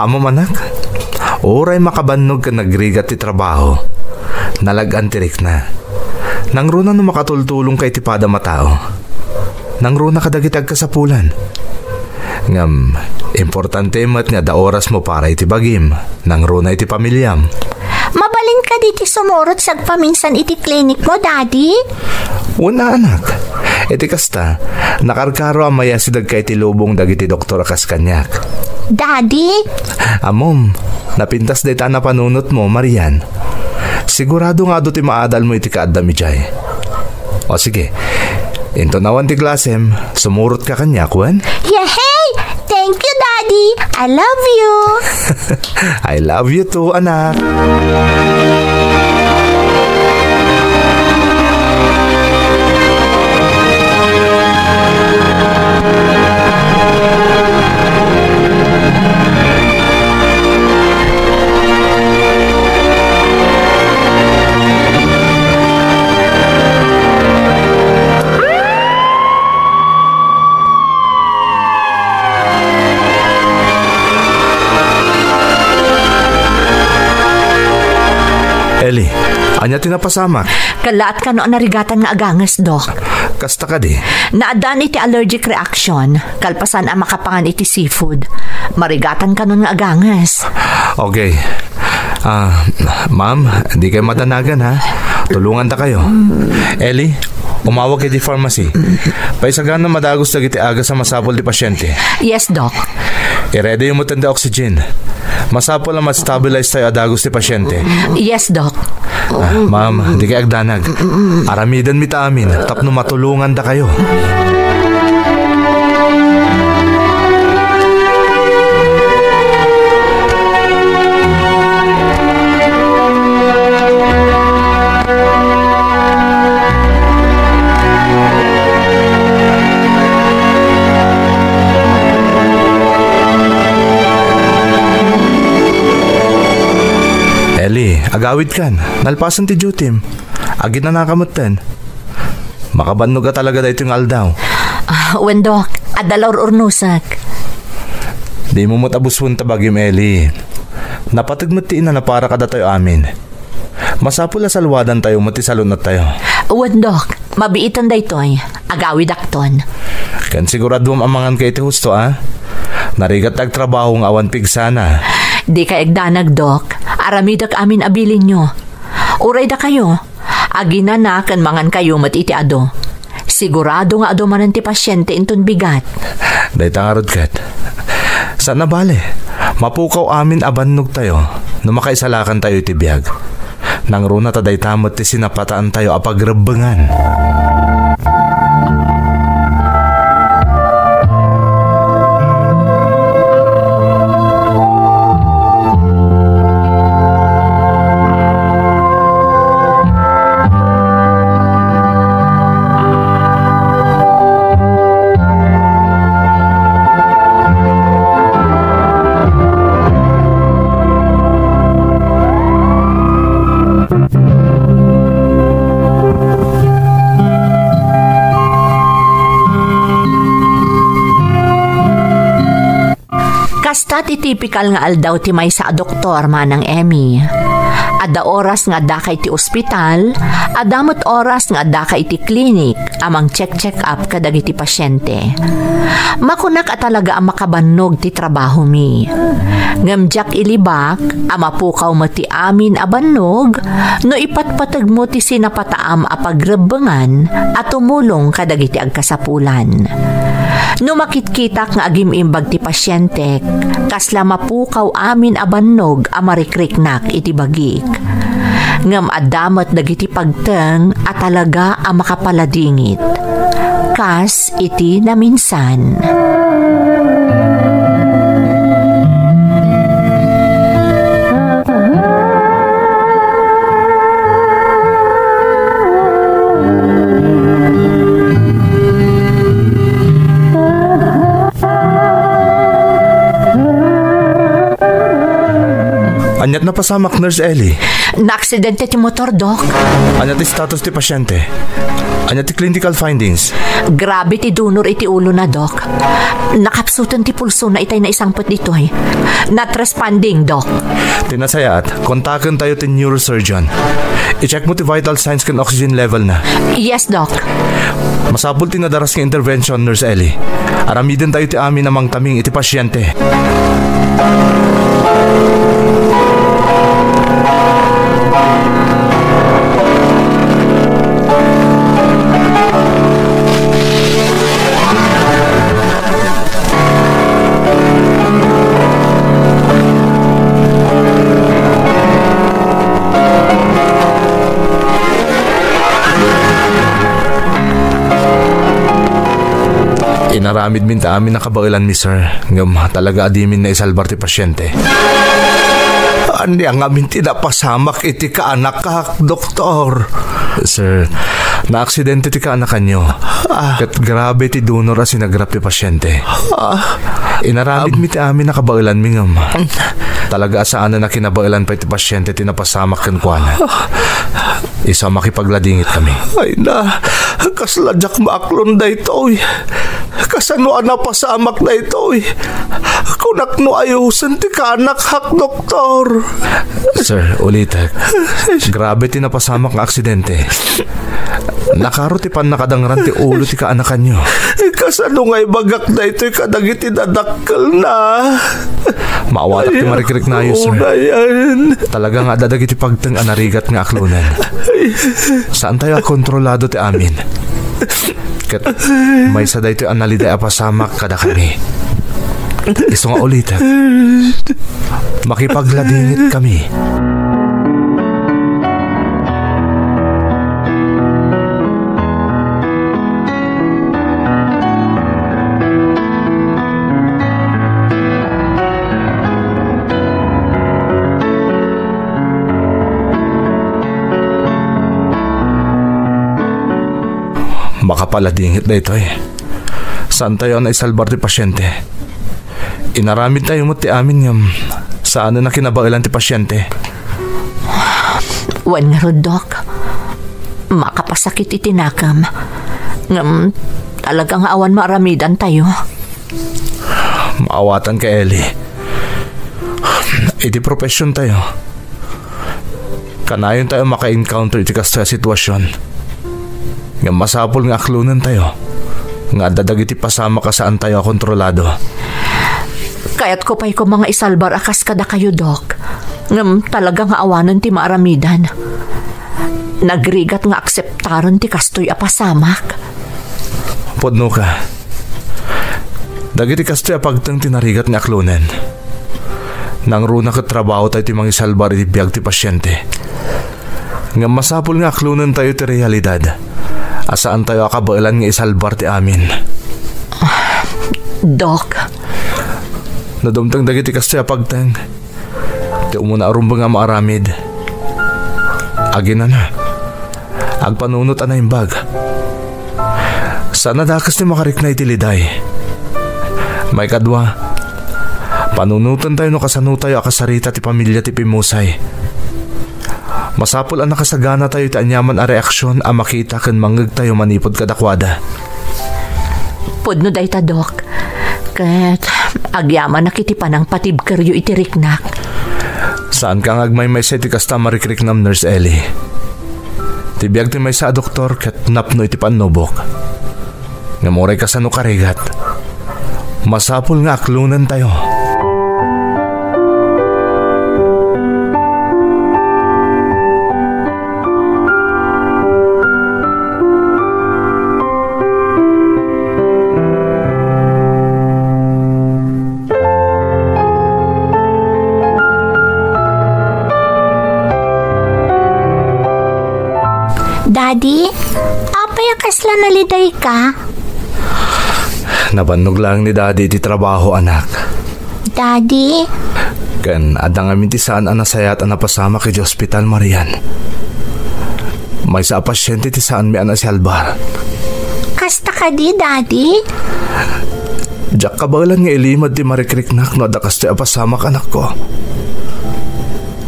Ammom, anak, uray makabannog ken nagrigat ti trabaho, nalag-an ti rikna. Nangruna no makatultulongka iti padam a tao. Nangruna kadagiti agkasapulan. Ngem, importante met nga adda orasmo para iti bagim, nangruna iti pamiliam. Mabalin kadi ti sumurot sagpaminsan iti klinikmo, Daddy? Wen a, anak. Iti kasta, nakarkaro a mayasidegka iti lubong dagiti doktor a kas kaniak. Daddy? Ammom, napintas dayta a napanunotmo, Marian. Sigurado nga adu ti maadalmo iti kaaddam idiay. O sige, inton awan ti klasem, sumurotka kaniak, wen? Yehey! Thank you, Daddy! I love you! I love you too, anak. Eli, ania ti napasamak? Kallaat kano a narigatan nga aganges, Doc. Kasta kadi? Naaddaan iti allergic reaction, kalpasan a makapangan iti seafood. Marigatan kanon nga aganges. Okay. Ah, ma'am, dikay madanagan, ha? Tulongandakayo. Eli, umawag iti pharmacy. Paisagana a madagus dagiti agas a masapul ti pasyente. Yes, Doc. I-ready-yo met ti oxygen. Masapul a ma-stabilize tayo a dagus ti pasyente. Yes, Doc. Ah, ma'am, dikay agdanag. Aramidenmi ti amin tapno matulongandakayo. Eli, agawidkan. Nalpasen ti duty-m. Aginanaka metten. Makabannog a talaga daytoy nga aldaw. Ah, wen, Dok. Adda la ur-urnosek. Dimo met abusuen ta bagim, Eli. Napateg met ti inana para kadatayo amin. Masapul a salwadantayo met ti salun-ottayo. Wen, Dok. Mabiiten daytoy. Agawidakton. Ken siguraduam a manganka iti husto, a? Narigat ti agtrabaho nga awan pigsana. Dikay agdanag, Dok. Aramidek amin a bilinyo. Uray dakayo, aginana ken mangankayo met iti adu. Sigurado nga adu manen ti pasiente inton bigat. Dayta ngarud ket. Saan a bale, mapukaw amin a bannogtayo no makaisalakantayo iti biag. Nangruna ta dayta met ti sinapataantayo a pagrebbengan. Kasta ti tipikal nga aldaw ti maysa a doktor, Manang Emmy. Adda oras nga addaka iti ospital, adda met oras nga addaka iti klinik a mang-check-check up kadagiti pasiente. Makunak a talaga a makabannog ti trabahomi. Ngem diak ilibak a mapukaw met ti amin a bannog no ipatpategmo ti sinapataam a pagrebbengan a tumulong kadagiti agkasapulan. No makitkitak nga agim-imbag ti pasientek, kasla mapukaw amin a bannog a marikriknak iti bagik. Ngem adda met dagiti pagteng a talaga a makapaladingit, kas iti naminsan. Aniat napasamak, Nurse Ellie? Naaksidente ti motor, Doc. Ania ti status ti pasiente? Ania ti clinical findings? Grabe ti dunor iti ulona, Doc. Nakapsuten ti pulsona itay naisangpet ditoy. Not responding, Doc. Ti nasayaat, kontakentayo ti neurosurgeon. I-check mo ti vital signs ken oxygen level na. Yes, Doc. Masapul ti nadaras nga intervention, Nurse Ellie. Aramidentayo ti amin a mangtaming iti pasiente. Inaramidmin ti amin a kabaelanmi, sir. Ngem talaga a dimin naisalbar ti pasiente. Ania ngamin ti napasamak iti kaanakak, doktor? Sir, naaksidente ti kaanakanyo. Ah. Ket grabe ti dunor a sinagrap ti pasiente. Ah. Inaramidmi ti amin a kabaelanmi ngem talaga a saanen a kinabaelan pay ti pasiente ti napasamak kenkuana. Isu a makipagladingitkami. Ay na, kasla diak maaklon daytoy. Kasano a napasamak daytoy? Kunak no ayosen ti kaanakak, doktor. Sir, ulitek. Grabe ti napasamak nga aksidente. Nakaro ti pannakadangran ti ulo ti kaanakanyo. Kasano nga ibagak daytoy kadagiti dadakkelna? Maawatak ti marikriknayo, sir. Talaga nga adda dagiti pagteng a narigat nga aklonen. Saantayo a kontrolado ti amin. Ket maysa daytoy a naliday a pasamak kadakami. Isu nga ulitek, makipagladingitkami. Makapaladingit daytoy. Saantayo a naisalbar ti pasiente. Inaramidtayo met ti amin ngem saanen a kinabaelan ti pasiente. Wen ngarud, Doc. Makapasakit iti nakem. Ngem Talaga nga awan maaramidantayo. Maawatanka, Ellie. Iti professiontayo, kanayontayo a maka-encounter iti kastoy a sitwasion. Ngem masapul nga aklonentayo nga adda dagiti pasamak a saantayo a kontrolado. Kayatko pay koma nga isalbar a kas kadakayo, Doc. Ngem talaga nga awanen ti maaramidan. Nagrigat nga akseptaren ti kastoy a pasamak. Pudnoka. Dagiti kastoy a pagteng ti narigat nga aklonen. Nangruna ket trabahotayo ti mangisalbar iti biag ti pasiente. Ngem masapul nga aklonentayo ti realidad a saantayo a kabaelan nga isalbar ti amin. Doc. No dumteng dagiti kastoy a pagteng, ti umuna a rumbeng a maaramid, aginana, agpanunot a naimbag. Saan a dakes ti makarikna iti liday. Maikadua, panunotentayo no kasanotayo a kasarita ti pamilia ti pimmusay. Masapul a nakasaganatayo iti aniaman a reaksion a makita ken mangngegtayo manipud kadakuada. Pudno dayta, Doc. Ket agyamanak iti panangpatibkeryo iti riknak. Saanka nga agmaymaysa iti kasta a marikriknam, Nurse Ellie. Ti biag ti maysa a doktor ket napno iti pannubok. Ngem uray kasano karigat, masapul nga aklonentayo. Daddy, apay a kasla nalidayka? Nabannog laeng ni Daddy iti trabaho, anak. Daddy? Ken adda ngamin ti saan a nasayaat a napasamak iti ospital, Marian. Maysa a pasiente ti saanmi a naisalbar. Kasta kadi, Daddy? Diak kabaelan nga ilimed ti marikriknak no adda kastoy a pasamak, anakko.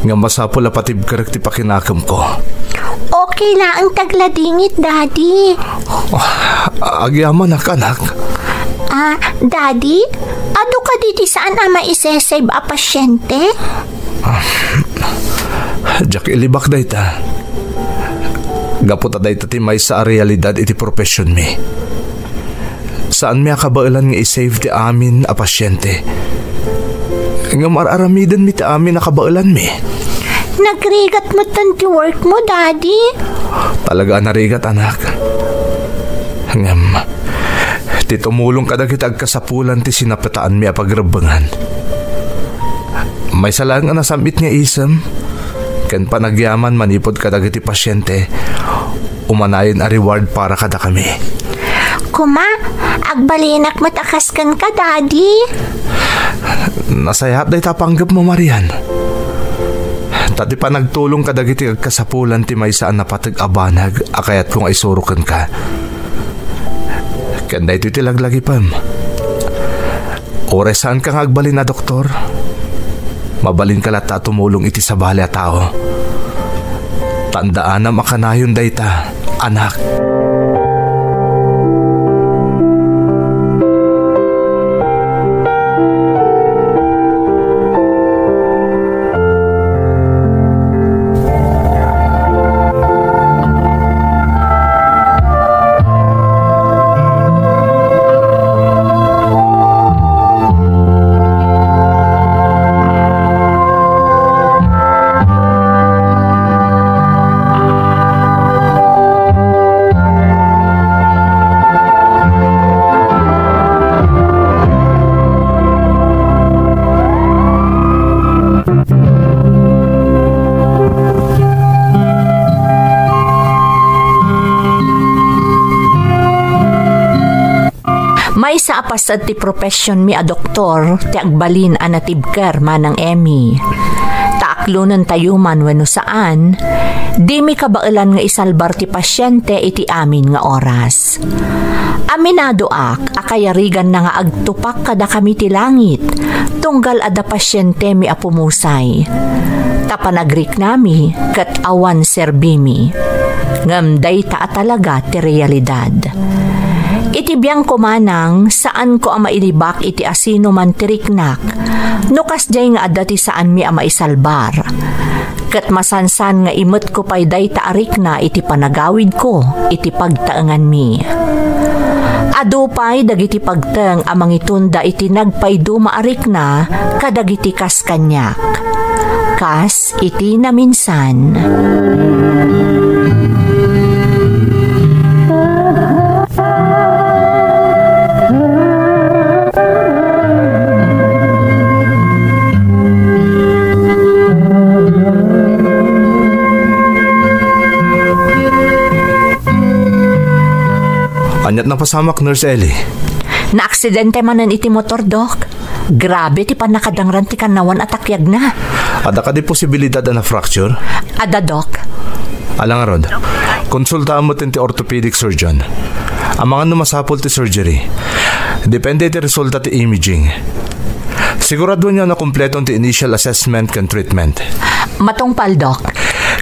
Ngem masapul a patibkerek ti pakinakemko. Okay laeng ti agladingit, Daddy. Ah, agyamanak, anak. Ah, Daddy, adu kadi ti saan a maisesave a pasiente? Ah, diak ilibak dayta. Gapu ta dayta ti maysa a realidad iti professionmi. Saanmi a kabaelan nga i-save ti amin a pasiente. Ngem ar-aramidenmi ti amin a kabaelanmi. Nagrigat metten ti work mo, Daddy. Talaga a narigat, anak. Ngem, ti tumulong kadagiti agkasapulan ti sinapataanmi a pagrebbengan. Maysa laeng a nasam-it nga isem ken panagyaman manipud kadagiti pasiente, umanayon a reward para kadakami. Kuma, agbalinak met a kas kenka, Daddy. Nasayaat dayta a panggepmo, Marian. Ta ti panagtulong kadagiti agkasapulan ti maysa a napateg a banag a kayatko nga isuro kenka. Ken daytoy ti laglagipem. Uray saanka nga agbalin a doktor, mabalinka latta a tumulong iti sabali a tao. Tandaanam a kanayon dayta, anak. Maysa a paset ti professionmi a doktor ti agbalin a natibker, Manang Emmy. Ta aklonentayo man wenno saan, dimi kabaelan nga isalbar ti pasiente iti amin nga oras. Aminadoak a kayariganna nga agtupak kadakami ti langit, tunggal adda pasientemi a pumusay. Ta panagriknami ket awan serbimi. Ngem dayta a talaga ti realidad. Iti biangko manang, saanko a mailibak iti asinoman ti riknak, no kasdiay nga adda ti saanmi a maisalbar. Ket masansan nga imetko pay dayta a rikna iti panagawidko iti pagtaenganmi. Adu pay dagiti pagteng a mangitunda iti nagpaiduma a rikna kadagiti kas kaniak. Kas iti naminsan. Aniat napasamak, Nurse Ellie? Naaksidente manen iti motor, Dok. Grabe ti pannakadangran ti kannawan a takyagna. Adda kadi posibilidad a na-fracture? Adda, Dok. Ala ngarud, konsultaam met ti orthopedic surgeon. Amangan no masapul ti surgery. Depende iti resulta ti imaging. Siguraduan nga nakumpleto ti initial assessment ken treatment. Matungpal, Dok.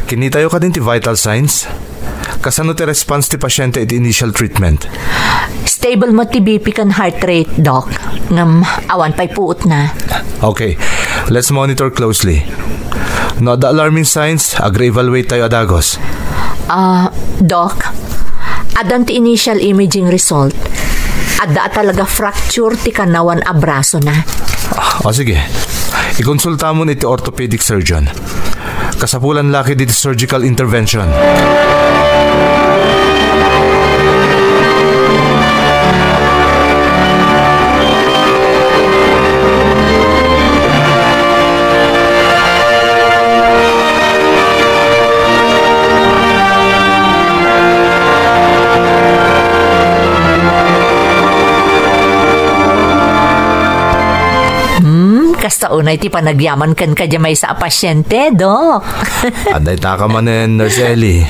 Kinitayo kadin ti vital signs? Kasano ti response ti pasyente iti initial treatment? Stable met ti B P ken heart rate, Doc. Ngem awan pay puotna. Okay, let's monitor closely. No adda alarming signs, ag-re-evaluate tayo a dagos. Ah, Doc, addan ti initial imaging result. Adda a talaga fracture ti kanawan a brasona. O sige, ikonsultamon iti orthopedic surgeon. Kasapulan la ketdi ti surgical intervention. Hmm, kasta unay ti panagyaman kenka diay maysa a pasyente, Dok. Adda itaka manen, Nurse Ellie.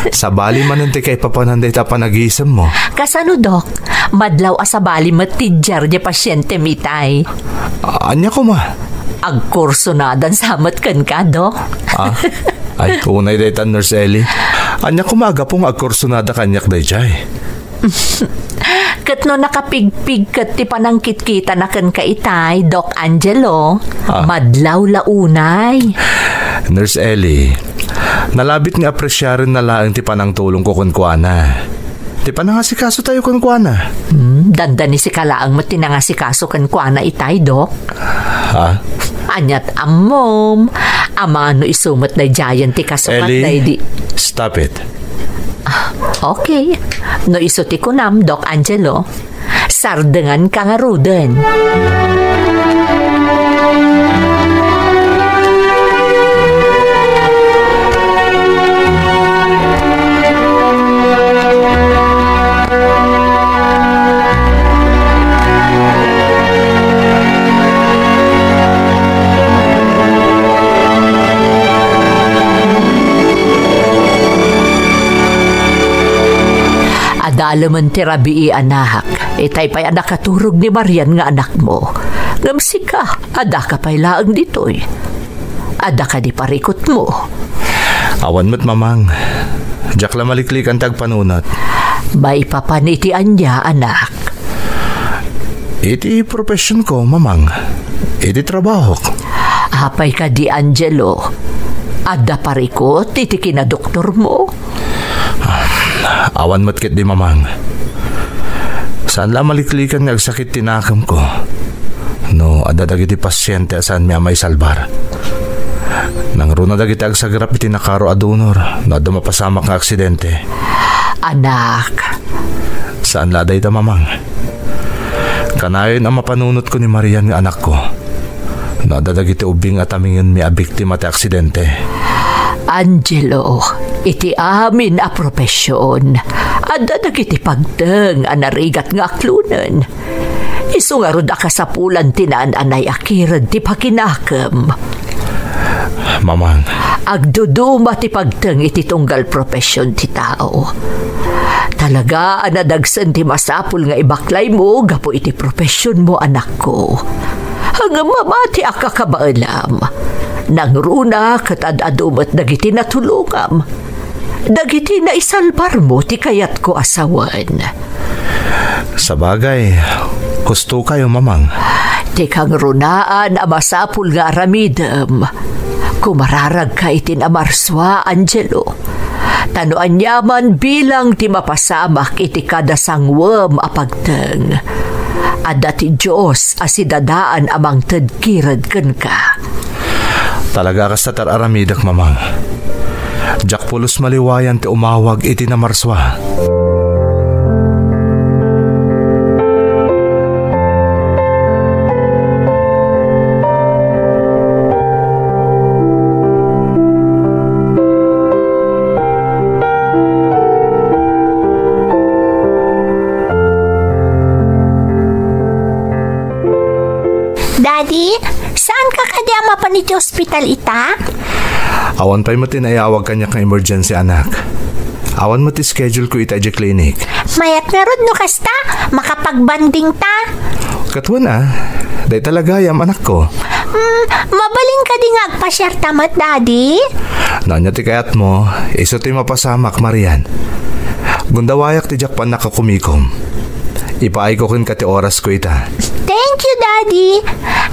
Sabali manen ti kaipapanan dayta a panagisemmo. Kasano, Dok? Madlaw a sabali met ti diar diay pasyente mi itay. Ania koma? Agkursonadan sa met kenka, Dok. Ah? Ay, unay dayta, Nurse Ellie. Ania koma a gapu nga agkursonada kaniak daydiay? Ket no nakapigpig ket ti panangkitkitana kenka itay, Doc Angelo, ah, madlaw la unay. Nurse Ellie, nalabit nga apresiarenna laeng ti panangtulongko kenkuana. Ti panangasikaso tayo kenkuana. Hmm, dandanisika laeng met ti nangasikaso kenkuana itay, Doc. Ha? Aniat ammom, amangan no isu met daydiayen ti kasukat Ellie, daydi. Stop it. Ah, okay. No isu ti kunam, Doc Angelo, sardenganka ngaruden. Adalemen ti rabii, anak. Itay pay a nakaturog ni Marian nga anakmo. Ngem sika, addaka pay laeng ditoy. Adda kadi parikutmo? Awan met, Mamang. Diak la maliklikan ti agpanunot. Maipapan iti ania, anak? Iti professionko, Mamang. Iti trabahok. Apay kadi, Angelo? Adda parikut iti kinadoktormo? Awan met ketdi, Mamang. Saan la a maliklikan nga agsakit ti nakemko. No, adda dagiti pasiente a saanmi a maisalbar. Nangruna dagiti agsagrap iti nakaro a donor no adda mapasamak nga aksidente. Anak. Saan la dayta, Mamang. Kanayon a mapanunotko ni Marian nga anakko. No adda dagiti ubbing a tamingenmi a biktima ti aksidente. Angelo, iti amin a profession, adda dagiti pagteng a narigat nga aklonen. Isu ngarud a kasapulan ti naan-anay a kired ti pakinakem. Mamang. Agduduma ti pagteng iti tunggal profession ti tao. Talaga a nadagsen ti masapul nga ibaklaymo gapu iti professionmo, anakko. Ngem mamatiak a kabaelam. Nangruna ket ad-adu met dagiti natulongam. Dagiti naisalbarmo ti kayatko a sawen. Sabagay, husto kayo, Mamang. Ti kangrunaan a masapul nga aramidem, kumararagka iti namarsua, Angelo. Ta no aniaman bilang ti mapasamak iti kada sanguem a pagteng, adda ti Dios a sidadaan a mangted kired kenka. Talaga a kasta ti ar-aramidek, Mamang. Diak pulos maliwayan ti umawag iti namarsua. Daddy, saan ka kadi a mapan iti ospital ita? Awan pay met ti naiyawag kaniak nga emergency, anak. Awan met ti schedule ko ita idiay clinic. Mayat ngarud no kasta, makapagbanding ta. Ket wen a, dayta la gayam, anakko. Hmm, mabalin kadi nga agpasiarta met, Daddy? No ania ti kayatmo, isu ti mapasamak, Marian. Gundawayak ti diak pannakakumikom. Ipaayko kenka ti orasko ita. Thank you, Daddy.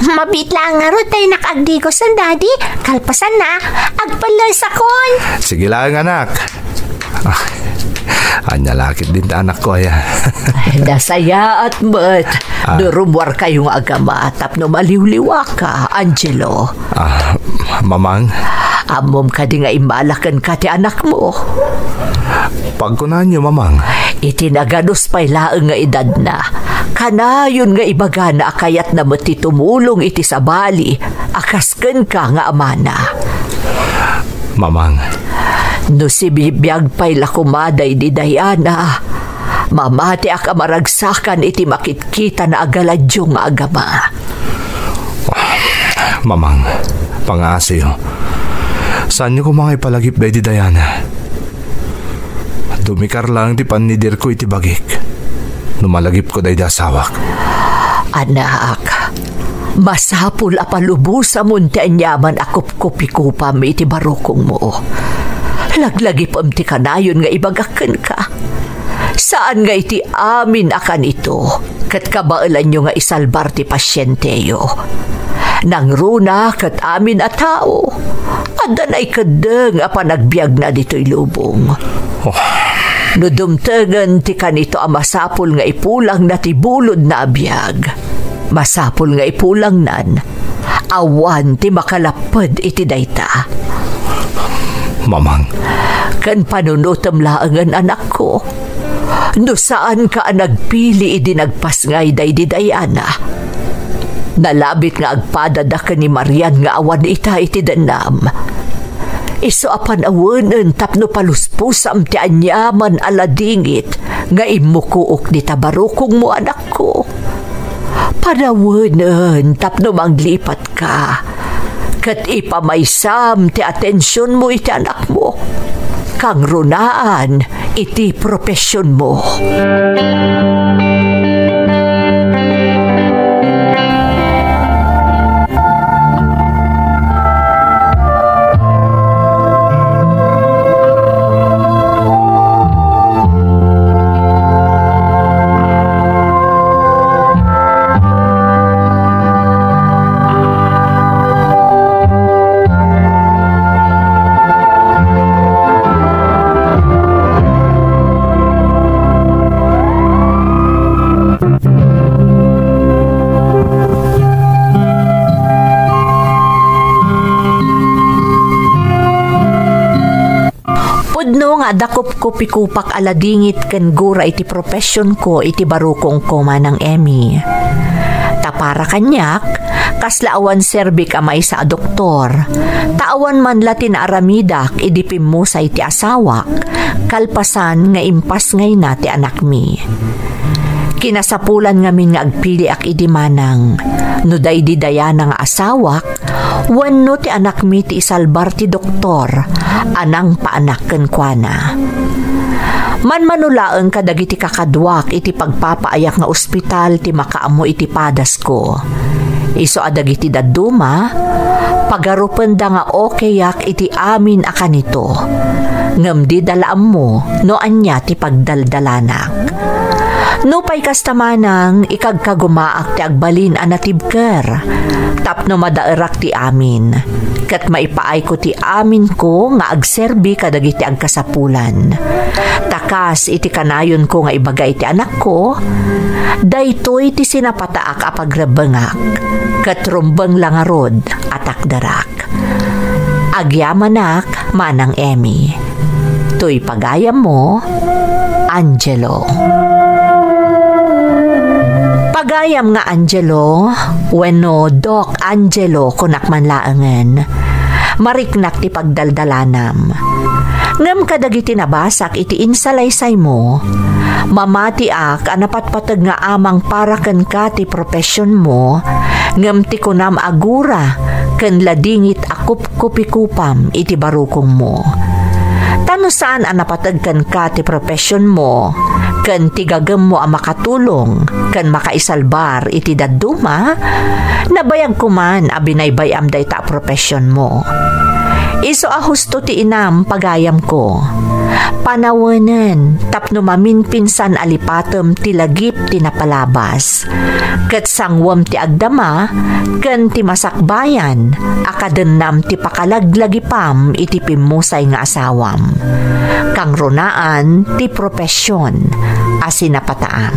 Mabiit laeng ngarud ta innak agdigosen, Daddy. Kalpasanna, agpellelsakon. Sige laeng, anak. Ah, ania la ketdin ti anakko, aya? Nasayaat met. Ah. No rummuarkayo nga agama tapno maliwliwaka, Angelo. Ah, Mamang? Ammom kadi nga immala kenka ti anakmo? Pagkunaanyo, Mamang. Iti naganus pay laeng nga edadna, kanayon nga ibagana a kayatna met ti tumulong iti sabali a kas kenka nga amana. Mamang. No sibibiag pay la koma daydi Diana, mamatiak a maragsakan iti makitkitana a galadyo nga agama. Mamang, pangaasiyo. Saanyo koma nga ipalagip daydi Diana? Dumikar laeng ti pannidirko iti bagik no malagipko daydi asawak. Anak, masapul a palubosamon ti aniaman a kupkupikupam iti barukongmo. Laglagipem ti kanayon nga ibagak kenka. Saan nga iti amin a kanito, ket kabaelanyo nga isalbar ti pasienteyo. Nangruna ket amin a tao, adda naikeddeng a panagbiagna ditoy lubong. Oh. No dumtengen ti kanito a masapul nga ipulangna ti bulodna a biag, masapul nga ipulangnan, awan ti makalapped iti dayta. Mamang. Ken panunotem laengen, anakko. No saanka a nagpili idi nagpasngay daydi Diana, nalabit nga agpadada ken ni Marian nga awan ita iti dennam. Isu a panawenen tapno paluspusam ti aniaman a ladingit nga immukook dita barukongmo, anakko. Panawenen tapno manglipatka, ket ipamaysam ti atensionmo iti anakmo. Kangrunaan iti profesionmo. Pudno nga adda kupkupikupak a ladingit ken gura iti professionko iti barukongko, Manang Emmy. Ta para kaniak, kasla awan serbik a maysa a doktor, ta awan man la ti naaramidak idi pimmusay ti asawak, kalpasan nga impasngayna ti anakmi. Kinasapulan ngamin nga agpiliak idi manang, no daydi Diana nga asawak, wenno ti anakmi ti isalbar ti doktor a nangpaanak kenkuana. Manmano laeng kadagiti kakaduak iti pagpapaayak nga ospital ti makaammo iti padasko. Isu a dagiti dadduma, pagarupenda nga okayak iti amin a kanito. ngem dida la ammo no ania ti pagdaldalanak. Nupay kasta manang, ikagkagumaak ti agbalin a natibker tapno madaerak ti amin, ket maipaayko ti aminko nga agserbi kadagiti agkasapulan. Ta kas iti kanayonko nga ibaga iti anakko, daytoy ti sinapataak a pagrebbengak, ket rumbeng la ngarud a takderak. Agyamanak, Manang Emmy. Toy pagayammo, Angelo. Pagayam nga Angelo, wenno Doc Angelo, kunak man laengen. Mariknak ti pagdaldalanam. Ngem kadagiti nabasak iti insalaysaymo, mamatiak a napatpateg nga amang para kenka ti professionmo, ngem ti kunam a gura ken ladingit a kupkupikupam iti barukongmo. Ta no saan a napateg kenka ti professionmo ken ti gagemmo a makatulong ken makaisalbar iti dadduma, nabayag koman a binaybay-am dayta a professionmo. Isu a husto ti inam, pagayamko. Panawenen tapno maminpinsan a lipatem ti lagip ti napalabas, ket sanguem ti agdama ken ti masakbayan a kadennam ti pakalaglagipam iti pimmusay nga asawam. Kangrunaan ti profession a sinapataam.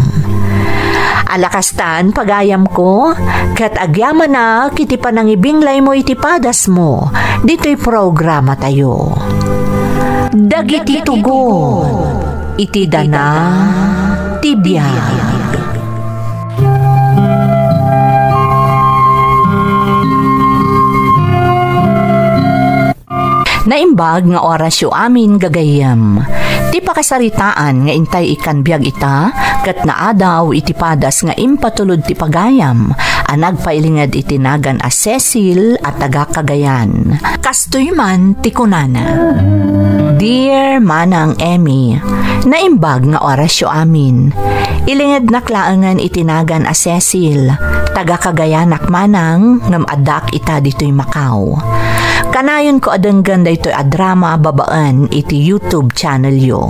Ala kastan, pagayamko, ket agyamanak iti panangibinglaymo iti padasmo ditoy programatayo. Dagiti tugon iti dana ti biag. Naimbag nga orasyo amin, gagayyem. Ti pakasaritaan nga intay ikkan biag ita, ket naadaw iti padas nga impatulod ti pagayam a nagpailinged iti nagan a Cecil a taga Cagayan. Kastoy man ti kunana, Dear Manang Emmy, naimbag nga orasyo amin. Ilingednak laengen iti nagan a Cecil, taga Cagayanak manang, ngem addaak ita ditoy Macau. Kanayonko a denggen daytoy a drama babaen iti YouTube channelyo.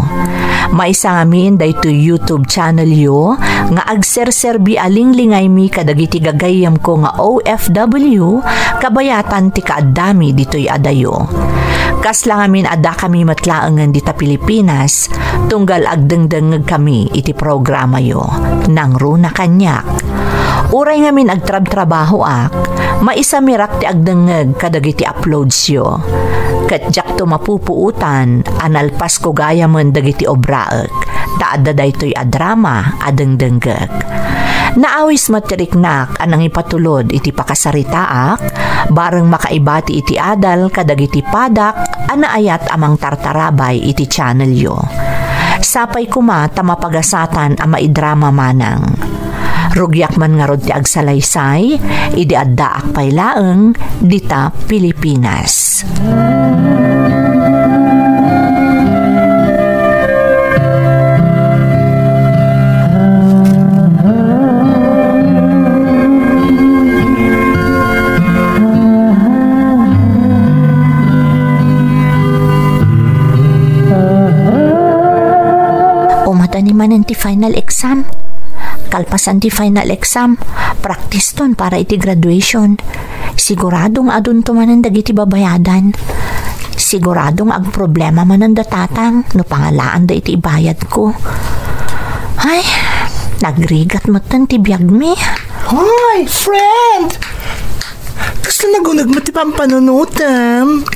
Maysa ngamin daytoy YouTube channelyo nga agserserbi a linglingaymi kadagiti gagayyemko nga O F W, kabayatan ti kaaddami ditoy adayo. Kasla ngamin addakami met laengen dita Pilipinas, tunggal agdengdengngegkami iti programayo, Nangruna Kaniak. Uray ngamin agtrabtrabahoak, maisamirak ti agdengngeg kadagiti uploadsyo. Ket diakto mapupuotan a nalpasko gayamen dagiti obraek, ta adda daytoy a drama a dengdenggek. Naawis met ti riknak a nangipatulod iti pakasaritaak, bareng makaibati iti adal kadagiti padak a naayat a mangtartarabay iti channelyo. Sapay koma ta mapagasatan a maidrama manang. Rugiak man ngarud ti agsalaysay, idi addaak pay laeng dita Pilipinas. Umadani manen ti final exam. Kalpasan ti final exam, practice ton para iti graduation. Sigurado nga adunto manen dagiti babayadan. Sigurado nga agproblema manen da tatang no pangalaanda iti ibayadko. Ay, nagrigat metten ti biagmi. Hoy, friend! Kasla naguneg met ti pampanunotem?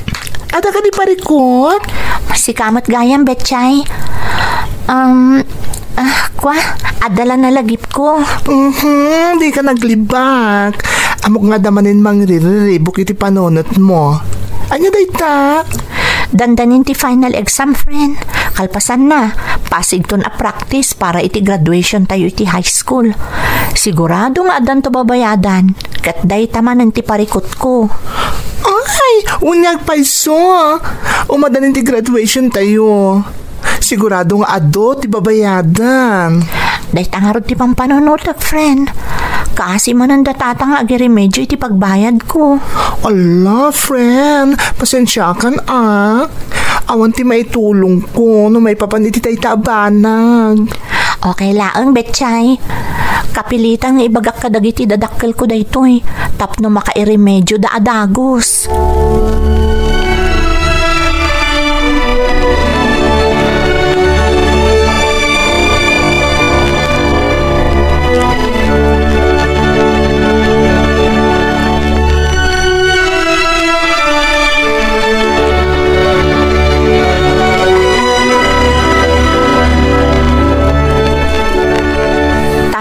Adda kadi parikut? Masika met gayam, Betchay. Um, ah, kwa, adda la nalagipko. Mhm, dika naglibak. Ammok nga adda manen mangririribuk iti panunotmo. Ania dayta? Dandanin ti final exam, friend. Kalpasanna, pasigton a practice para iti graduation tayo iti high school. Sigurado nga addanto babayadan, ket dayta manen ti parikutko. Ay, unyag payso. Umadanin ti graduation tayo. Sigurado nga adu ti babayadan. Dayta ngarud ti pampanunotek, friend. Kaasi manen da tata nga agiremedyo iti pagbayadko. Ala, friend, pasensiakan a. Awan ti maitulongko no maipapan iti dayta a banag. Okay laeng, Betchay. Kapilitan nga ibagak kadagiti dadakkelko daytoy tapno makairemedioda a dagus.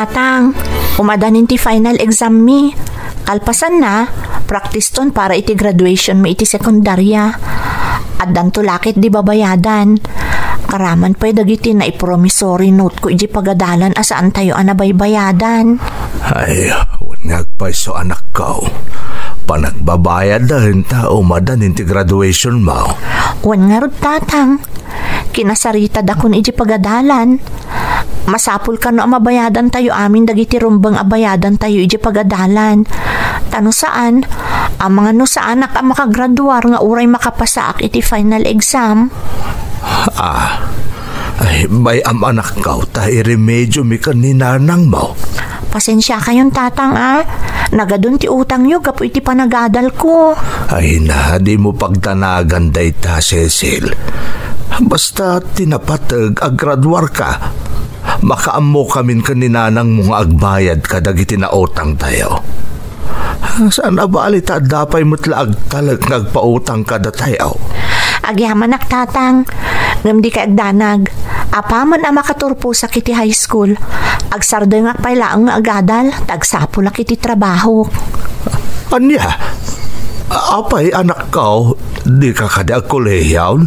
Tatang, umadanin ti final exam mi. Kalpasanna, practice ton para iti graduation mi iti sekundarya. Addanto la ket di babayadan. Karaman pay dagiti naipromissory note ko iti pagadalan a saantayo a nabaybayadan. Ay, wen nga agpayso, anakko. Panagbabayad da enta umadanin ti graduation mo. Wen ngarud, Tatang. Kinasaritadakon iti pagadalan. Masapul kano a mabayadantayo amin dagiti rumbeng a bayadantayo iti pagadalan. Ta no saan, amangan no saanak a makagraduar nga uray makapasaak iti final exam. Ah, ay, bay-am, anakko, ta iremediomi ken ni nanangmo. Pasensiakayon, Tatang, a. Nagadun ti utangyo gapu iti panagadalko. Ay na, dimo pagdanagan dayta, Cecil. Basta ti napateg a graduarka, makaammokamin ken ni nanangmo nga agbayad kadagiti nautangtayo. Saan a bali ta adda pay met la agtalek nga agpautang kadatayo. Agyamanak, Tatang, ngem dikay agdanag. Apaman a makaturposak iti high school, agsardengak pay laeng nga agadal ta agsapulak iti trabahok. Ania? Apay, anakko, dika kadi agkolehiaon?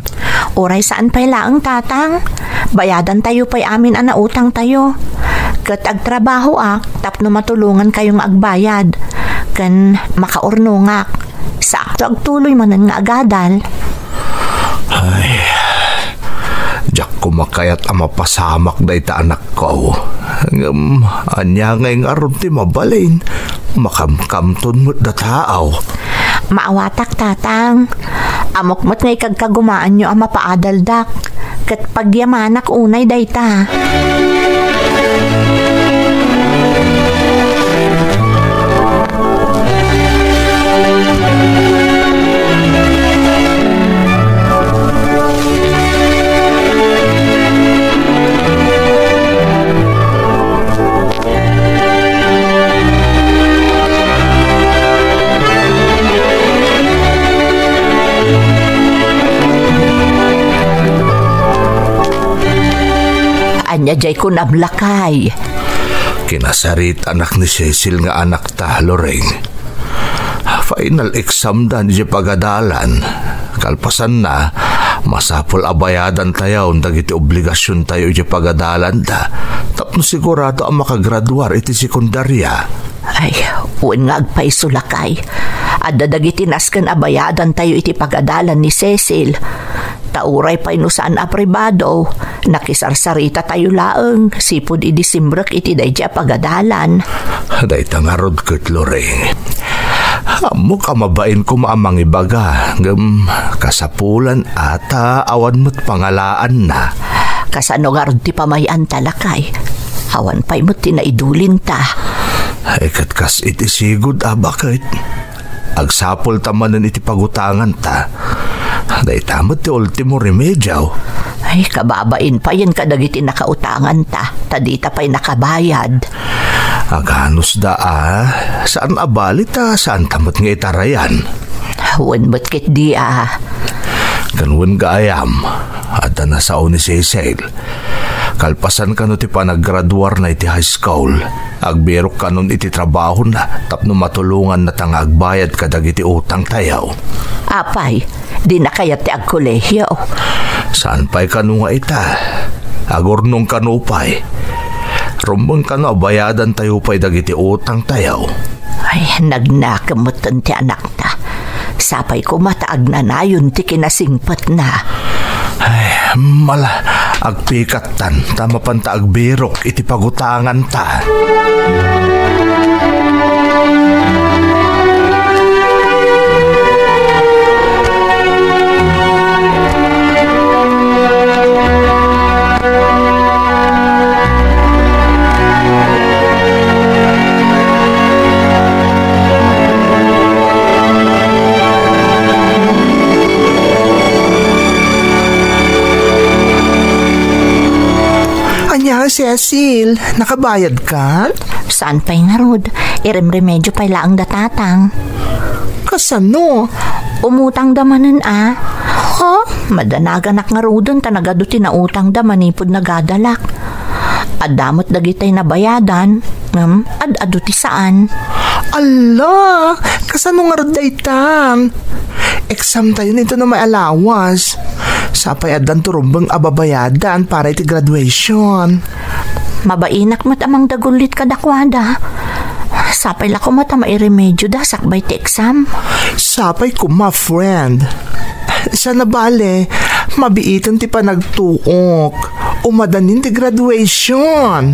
Uray saan pay laeng, Tatang. Bayadantayo pay amin a nautangtayo. Ket agtrabahoak tapno matulongankayo nga agbayad ken makaurnongak. Sakto agtuloy manen nga agadal. Ay, diak koma kayat a mapasamak dayta, anakko. Ngem ania ngay ngarud ti mabalin? Makamkamton met dataw. Maawatak, Tatang. Ammok met nga ikagkagumaanyo a mapaadaldak. Ket pagyamanak unay dayta. Ania jay kunam, lakay? Kinasaritanak ni Cecil nga anakta, Lorraine. Final exam da idiay pagadalan. Kalpasanna, masapul a bayadantayon dagiti obligasiontayo idiay pagadalanta tapno sigurado a makagraduar iti sekundaria. Ay, wen nga agpayso, lakay. Adda dagiti nasken a bayadantayo iti pagadalan ni Cecil. Ta uray pay no saan a pribado, nakisarsaritatayo laeng sipud idi simrek iti daydiay a pagadalan. Dayta ngarud ket, Lorraine. Ammok a mabain koma a mangibaga, ngem kasapulan a ta awan met pangalaanna. Kasano ngarud ti pamay-anta, lakay? Awan pay met ti naidulinta. Ay, ket kas iti sigud a baket. Agsapulta manen iti pagutanganta. Dayta met ti ultimo remedio. Ay, kababain payen kadagiti nakautanganta, ta dita pay nakabayad. Aganusda a, saan a bali ta saanta met nga itarayan. Wen met ketdi a. Ken wen gayam, adda nasao ni Cecil. Kalpasan kano ti panaggraduarna iti high school, agbirok kanon iti trabahona tapno matulongannata nga agbayad kadagiti utangtayo. Apay, dina kayat ti agkolehio? Saan pay kano nga ita? Agurnong kano pay. Rumbeng kano a bayadantayo pay dagiti utangtayo. Ay, nagnakem metten ti anakta. Sapay koma ta agnanayon ti kinasingpetna. Ay, mala, agpikattan, ta mapanta agbirok iti pagutanganta. Cecil, nakabayad ka? Saan pay ngarud? Iremremedyo pay laeng da tatang. Kasano? Umutang da manen a. Ha? Madanaganak ngaruden ta nagadu ti nautang da manipud nagadalak. Adda met dagitay nabayadan, ngem ad-adu ti saan. Alla, kasano ngarud daytan? Exam tayo nito no may alawas. Sapay addan turumbeng a babayadan para iti graduation. Mabainak met a mangdagullit kadakuada. Sapay la koma ta mairemedyo da sakbay ti exam. Sapay koma, friend. Sana bale, mabiiten ti panagtuok. Umadanin ti graduation.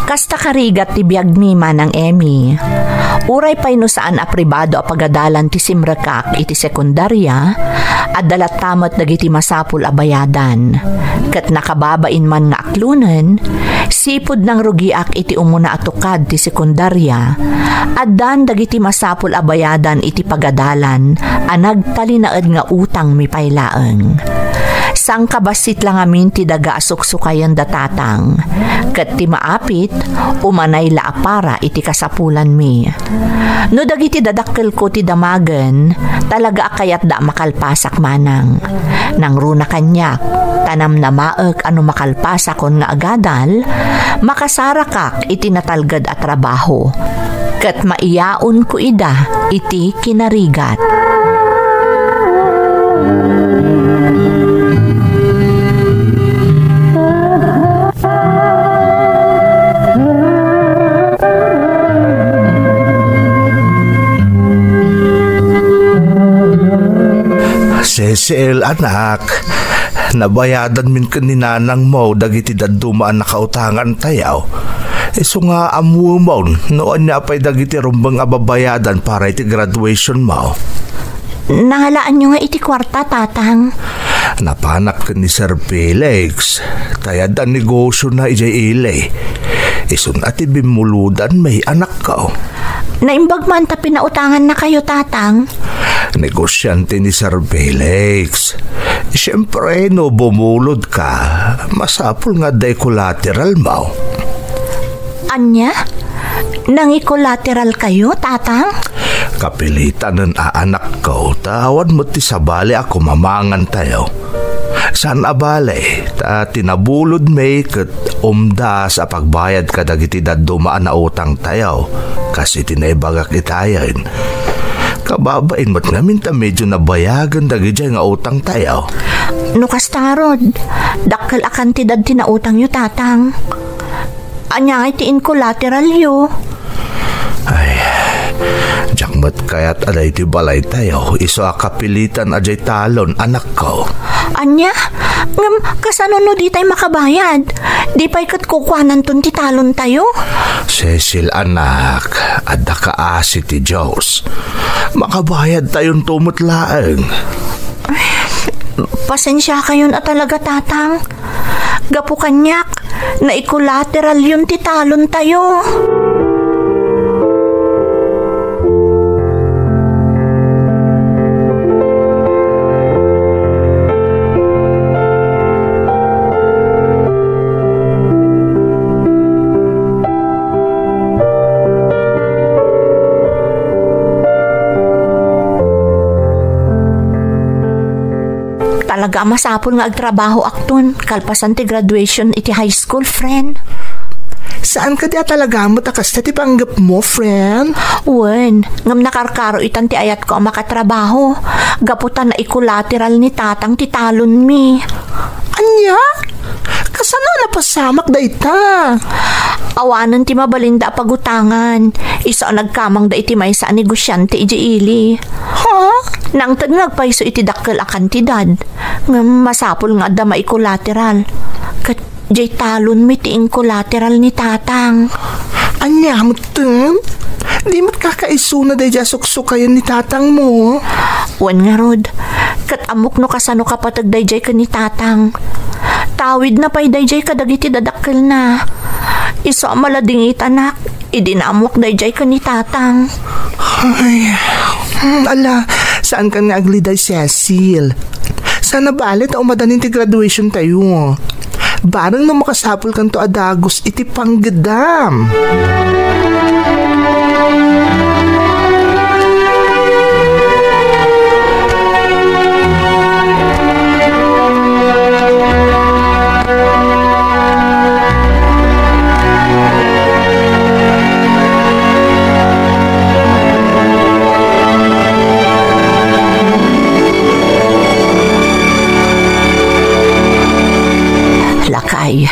Kasta karigat ti biagmi, Manang Emmy. Uray pay no saan a pribado a pagadalan ti simrekak iti sekundaria, adda latta met dagiti masapul a bayadan. Ket nakababain man nga aklonen, sipud nangrugiak iti umuna a tukad ti sekundaria, addan dagiti masapul a bayadan iti pagadalan a nagtalinaed nga utangmi pay laeng. Sangkabassit la ngamin ti daga a suksukayen da tatang, ket ti maapit, umanay la a para iti kasapulanmi. No dagiti dadakkelko ti damagen, talaga a kayatda a makalpasak manang. Nangruna kaniak, ta namnamaek a no makalpasakon nga agadal, makasarakak iti natalged a trabaho, ket maiyaonko ida iti kinarigat. Cecil, anak, nabayadanmin ken ni nanangmo dagiti dadduma a nakautangantayo. Isu nga ammoem no ania pay dagiti rumbeng a babayadan para iti graduationmo. Nangalaanyo nga iti kuarta, Tatang? Napanak ken ni Sir Felix, ta adda negosiona idiay ili. Isun a ti bimmuludanmi, anakko. Naimbag man ta pinautangannakayo, Tatang? Negosiante ni Sir Felix. Siempre, no bumulodka, masapul nga adda collateralmo. Ania? Nangikolateralkayo, Tatang? Kapilitanen a, anakko, ta awan met ti sabali a kumamangantayo. Saan a bale, ta ti nabulodmi ket umdas a pagbayad kadagiti dadduma a nautangtayo, kas iti naibagak itayen. Kababain met ngamin ta medio nabayagen dagidiay nga utangtayo. No kasta ngarud, dakkel a kantidad ti nautangyo, Tatang. Ania ngay ti inkolateralyo? Ay, diak met kayat a daytoy balaytayo, isu a kapilitan a diay talon, anakko. Ania? Ngem kasano no ditay makabayad? Di pay ket kukuananton ti talontayo? Cecil, anak, adda kaasi ti Dios. Makabayadtayonto met laeng. Pasensiakayon a talaga, Tatang. Gapu kaniak, naikolateralyon ti talontayo. Talaga a masapul nga agtrabahoakton kalpasan ti graduation iti high school, friend. Saan kadi a talaga met a kasta ti panggepmo, friend? Wen, ngem nakarkaro itan ti ayatko a makatrabaho. Gapu ta naikolateral ni Tatang ti talonmi. Ania? Kasano a napasamak dayta? Awanen ti mabalinda a pagutangan. Isu a nagkamangda iti maysa a negosiante idiay ili. Ha? Nangted nga agpayso iti dakkel a kantidad, ngem masapul nga adda maikolateral. Ket jay talonmi ti inkolateral ni Tatang. Ania metten? Di met kakaisuna daydiay a suksukayen ni tatangmo? Wen ngarud, ket ammok no kasano kapateg daydiay ken ni Tatang. Tawidna pay daydiay kadagiti dadakkelna. Isu a maladingitanak, idi naammoak daydiay ken ni Tatang. Ay, hmm, ala, saankan nga agliday, Cecil. Saan a bale ta umadanin ti graduation tayo. Bareng no makasapulkanto a dagus iti panggedam. Lakay,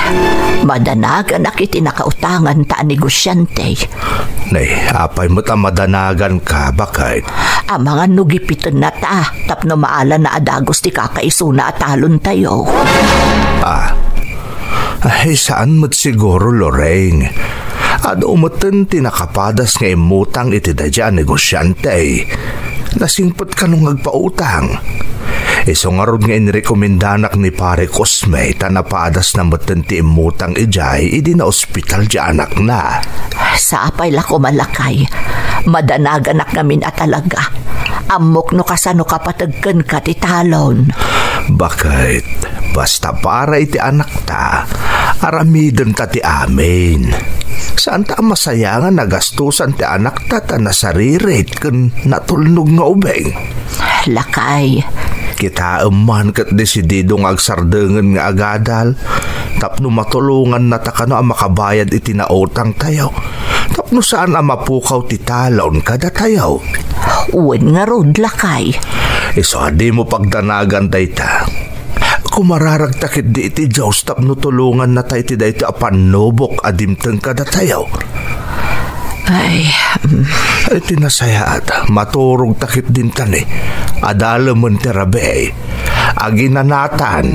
madanaganak iti nakautanganta a negosyante. Nay, apay met a madanaganka, baket? Amangan no gipitenna ta, tapno maalana a dagus ti kakaisuna a talontayo. Ah. Ay, saan met siguro, Lorraine. Adu metten ti nakapadas nga immutang iti daydiay a negosyante. Nasingpet kano nga agpautang. Isu ngarud nga inrekomendanak ni Pare Cosme ta napadasna metten ti immutang idiay idi naospital ti anakna. Sapay la koma, lakay. Madanaganak ngamin a talaga. Ammok no kasano kapateg kenka ti talon. Baket, basta para iti anakta, aramidenta ti amin. Saanta a masayangan a gastusan ti anakta ta nasaririt ken natulnog nga ubing. Lakay. Kitaem man ket desidido nga agsardengen nga agadal tapno matulongannata kano a makabayad iti nautangtayo. Tapno saan a mapukaw ti talon kadatayo. Wen ngarud, lakay. Isu a dimo pagdanagan dayta. Kumararagta ketdi iti Dios tapno tulongannata iti daytoy a pannubok a dimteng kadatayo. Ay, mm. Iti nasayaat, maturogta ketdin tani. Adalemen ti rabii. Aginanatan.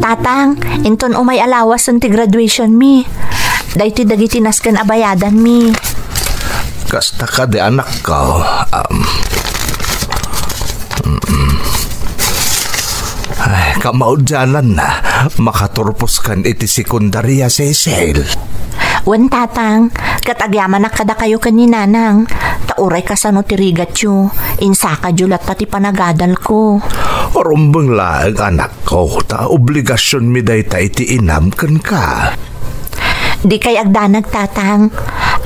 Tatang, inton umay a lawasen ti graduation mi. Daytoy dagiti nasken a bayadanmi. Kasta kadi, anakko. Um, mm-mm. Ay, kamaudiananna, makaturposkan iti sekundaria, Cecil. Wen, Tatang, ket agyamanak kadakayo ken ni Nanang. Ta uray kasano ti rigatyo, insakadyo latta ti panagadalko. Rumbeng laeng, anakko, ta obligasionmi dayta iti inam kenka. Dikay agdanag, Tatang.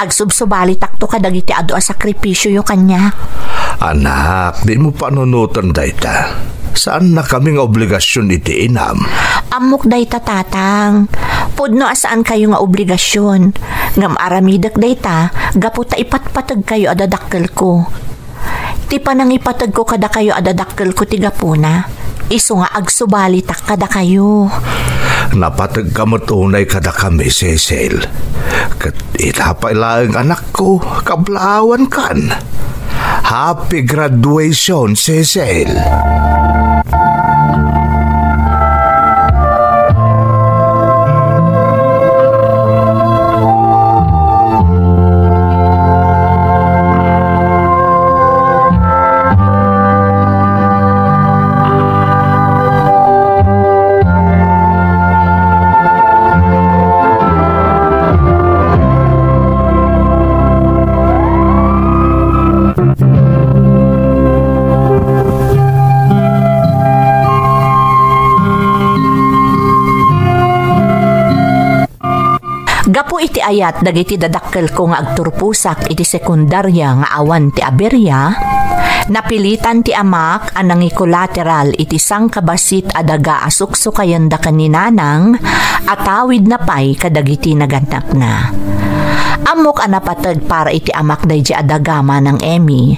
Agsubsubalitakto kadagiti adu a sakripisioyo kaniak. Anak, dimo panunoten dayta. Saannakami nga obligasion iti inam. Ammok dayta, Tatang. Pudno a saankayo nga obligasion. Ngem aramidek dayta gapu ta ipatpategkayo a dadakkelko. Ti panangipategko kadakayo a dadakkelko ti gapuna, isu nga agsubalitak kadakayo. Napategka met unay kadakami, Cecil. Ket ita pay laeng, anakko, kablaawankan. Happy graduation, Cecil! Gapu iti ayat dagiti dadakkelko nga agturposak iti sekundaria nga awan ti aberia, Napilitan ti amak a nangikolateral iti sangkabassit a daga a suksukayenda ken ni Nanang a tawidna pay kadagiti nagannakna. Ammok a napateg para iti amak daydi a daga, Manang Emmy.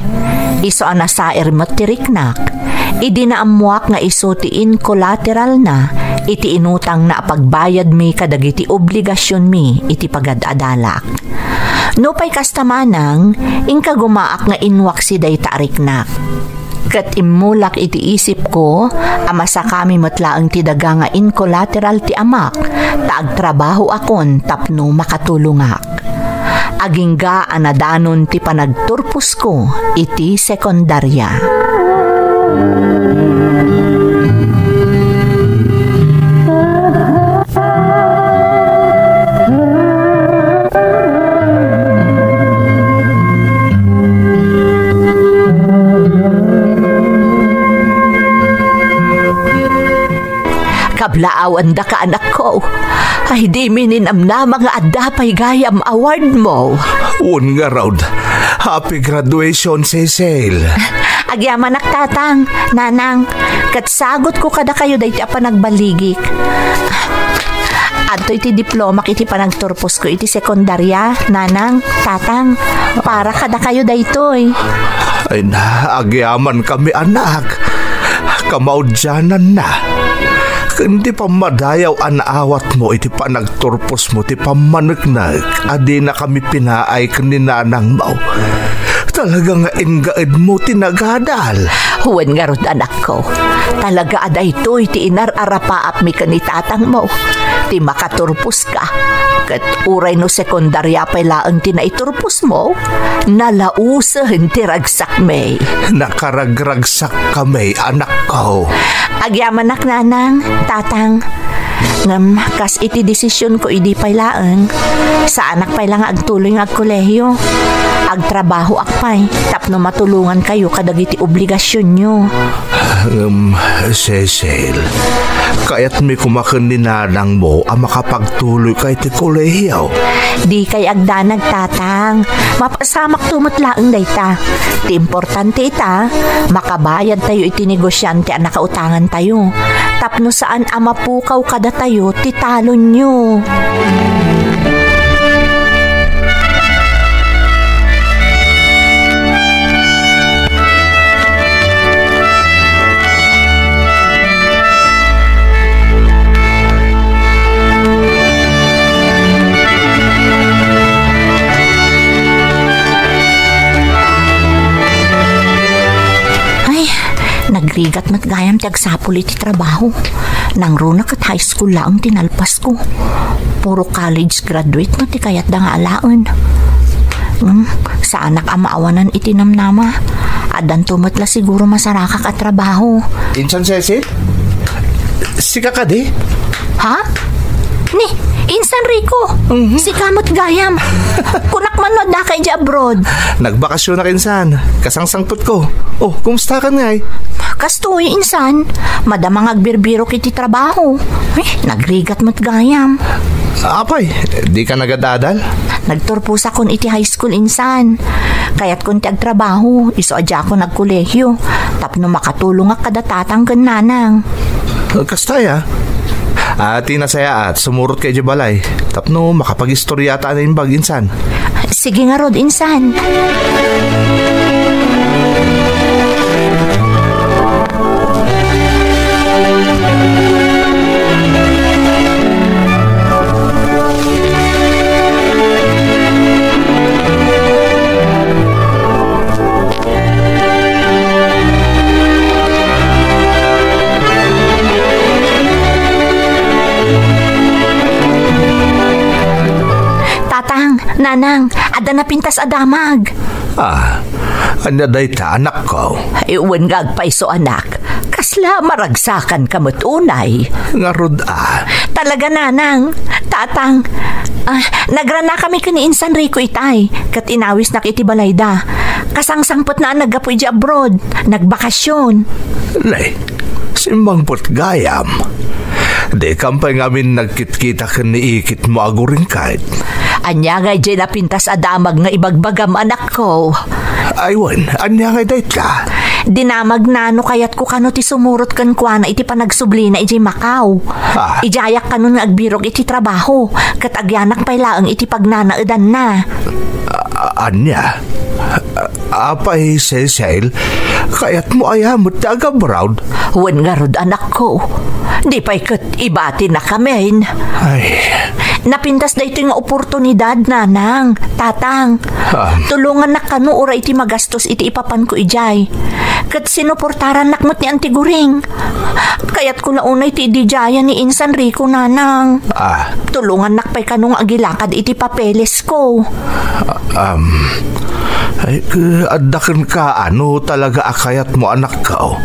Isu a nasair met ti riknak. Idi naammoak nga isu ti inkolateralna iti inutangna a pagbayadmi kadagiti obligasionmi iti pagad-adalak. Nupay kasta, Manang, inkagumaak nga inwaksi dayta a riknak. Ket immulak iti isipko a masakami met laeng ti daga nga inkolateral ti amak ta agtrabahoakon tapno makatulongak. Agingga a nadanon ti panagturposko iti sekundaria. Kablaawandaka, anakko. Ay, dimi ninamnama nga adda pay gayam award mo. Wen ngarud, happy graduation, Cecil. Agyamanak, Tatang, Nanang, ket sagutko kadakayo daytoy a panagballigik. Adtoy ti diplomak iti panagturposko iti sekundaria, Nanang, Tatang, para kadakayo daytoy. Ay na, agyamankami, anak. Kamaudiananna ken ti pammadayaw a naawatmo iti panagturposmo ti pammaneknek a dinakami pinaay ken ni nanangmo. Talaga nga ingaedmo ti nagadal. Wen ngarud, anakko, talaga a daytoy ti inar-arapaapmi ken ni tatangmo, ti makaturposka. Ket uray no sekundaria pay laeng ti naiturposmo, nalausen ti ragsakmi. Nakaragragsakkami, anakko. Agyamanak, nanang, tatang. Ngem kas iti desisionko idi pay laeng, saanak pay la nga agtuloy nga agkolehiyo. Agtrabahoak pay tapno matulongankayo kadagiti obligasionyo. Ngem, Cecil, kayatmi koma ken ni nanangmo a makapagtuloyka iti kolehiyo. Dikay agdanag, tatang. Mapasamakto met laeng dayta. Ti importante ita, makabayadtayo iti negosiante a nakautangantayo. Tapno saan a mapukaw kadatayo ti talonyo. Ay, nagrigat met gayam ti agsapul iti trabaho. Nangruna ket high school laeng ti nalpasko. Puro college graduate no ti kayatda nga alaen. Hmm, saanak a maawanan iti namnama. Addanto met la siguro masarakak a trabaho. Insan Cecil? Sika kadi? Ha? Ni, Insan Rico, mhm. Sika met gayam. Kunak man no addaka idiay abroad. Nagbakasionak, Insan. Kasangsangpetko. Oh, kumustakan ngay? Kastoy, Insan. Madama nga agbirbirok iti trabaho. Eh, nagrigat met gayam. Apay, dika nagad-adal? Nagturposakon iti high school, Insan. Kayatkon ti agtrabaho, isu a diakon agkolehiyo. Tapno makatulongak kada tatang ken nanang. Kasta aya. Ah, ti nasayaat, sumurotka idiay balay. Tapno makapagistoriata a naimbag, Insan. Sige ngarud, Insan. Tatang, nanang, adda napintas a damag. Ah, ania dayta, anakko? Wen nga agpayso, anak. Kasla maragsakanka met unay. Ngarud a. Talaga, nanang, tatang. Ah, nagranakami ken ni Insan Rico itay, ket inawisnak iti balayda. Kasangsangpetna a naggapu idiay abroad. Nagbakasyon. Nay, simmangpet gayam. Dikam pay ngamin nagkitkita ken ni ikitmo a guringkat. Ania ngay diay napintas a damag nga ibagbagam, anakko? Ay, wen, ania ngay dayta? Dinamagna no kayatko kano ti sumurot kenkuana iti panagsublina idiay Macau. Ah. Idiayak kano nga agbirok iti trabaho, ket agyanak pay laeng iti pagnanaedanna. A-, ania? A-, apay, Cecil, kayatmo aya met ti agabroad? Wen ngarud, anakko. Di pay ket ibatinakamin. Ay. Napintas daytoy nga oportunidad, nanang, tatang. Ah. Tulongannak kano uray iti magastos iti ipapanko idiay. Ket sinuportarannak met ni Auntie Guring. Kayatko la unay ti ididiayan ni Insan Rico, nanang. Ah. Tulongannak pay kano nga agilakad iti papelesko. Ah, um, ay, k-, adda kenka, ano talaga a kayatmo, anakko?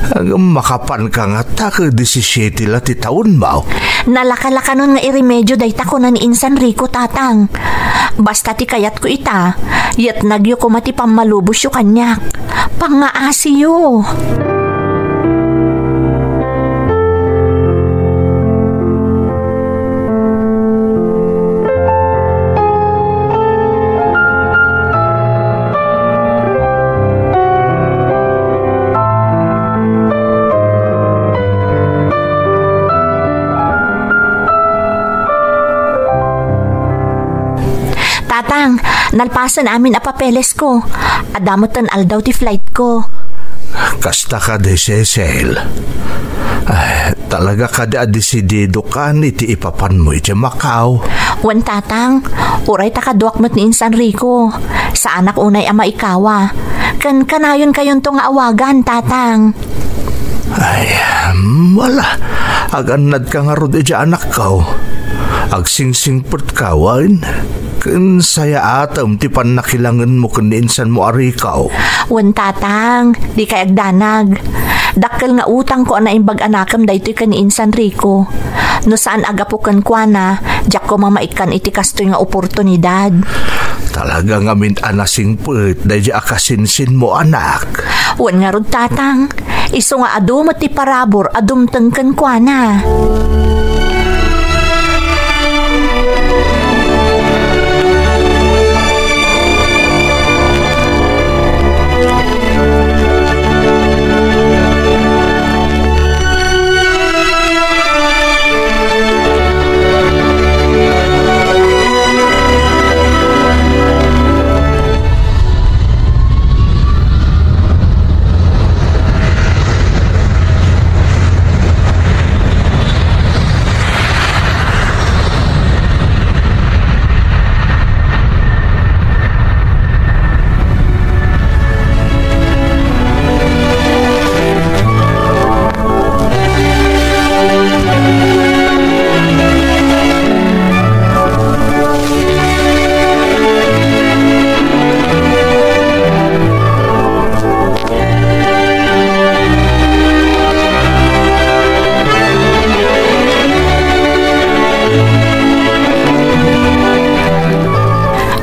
Ag-, makapanka ngata ket disisiete la ti taonmo. Nalakalakanon nga iremedio dayta, kuna ni Insan Rico, tatang. Basta ti kayatko ita, yatnagyo koma ti pammalubosyo kaniak. Pangngaasiyo. Tatang, nalpasen amin a papelesko. Adda metten aldaw ti flightko. Kasta kadi, Cecil. Ay, talaga kadi a desididokan iti ipapanmo iti Macau? Wen, tatang. Uray ta kaduak met ni Insan Rico. Saanak unay a maikawa. Ken kanayonkayonto nga awagan, tatang. Ay, wala. Agannadka ngarud idiay, anakko. Agsingsingpetka, wen? Ken sayaatem ti pannakilangenmo ken ni Insanmo a Rico. Wen, tatang, dikay agdanag. Dakkel nga utangko a naimbag a nakem daytoy ken ni Insan Rico. No saan a gapu kenkuana, diak koma maikkan iti kastoy nga oportunidad. Talaga ngamin a nasingpet daydiay a kasinsinmo, anak. Wen ngarud, tatang, isu nga adu met ti parabur a dumteng kenkuana.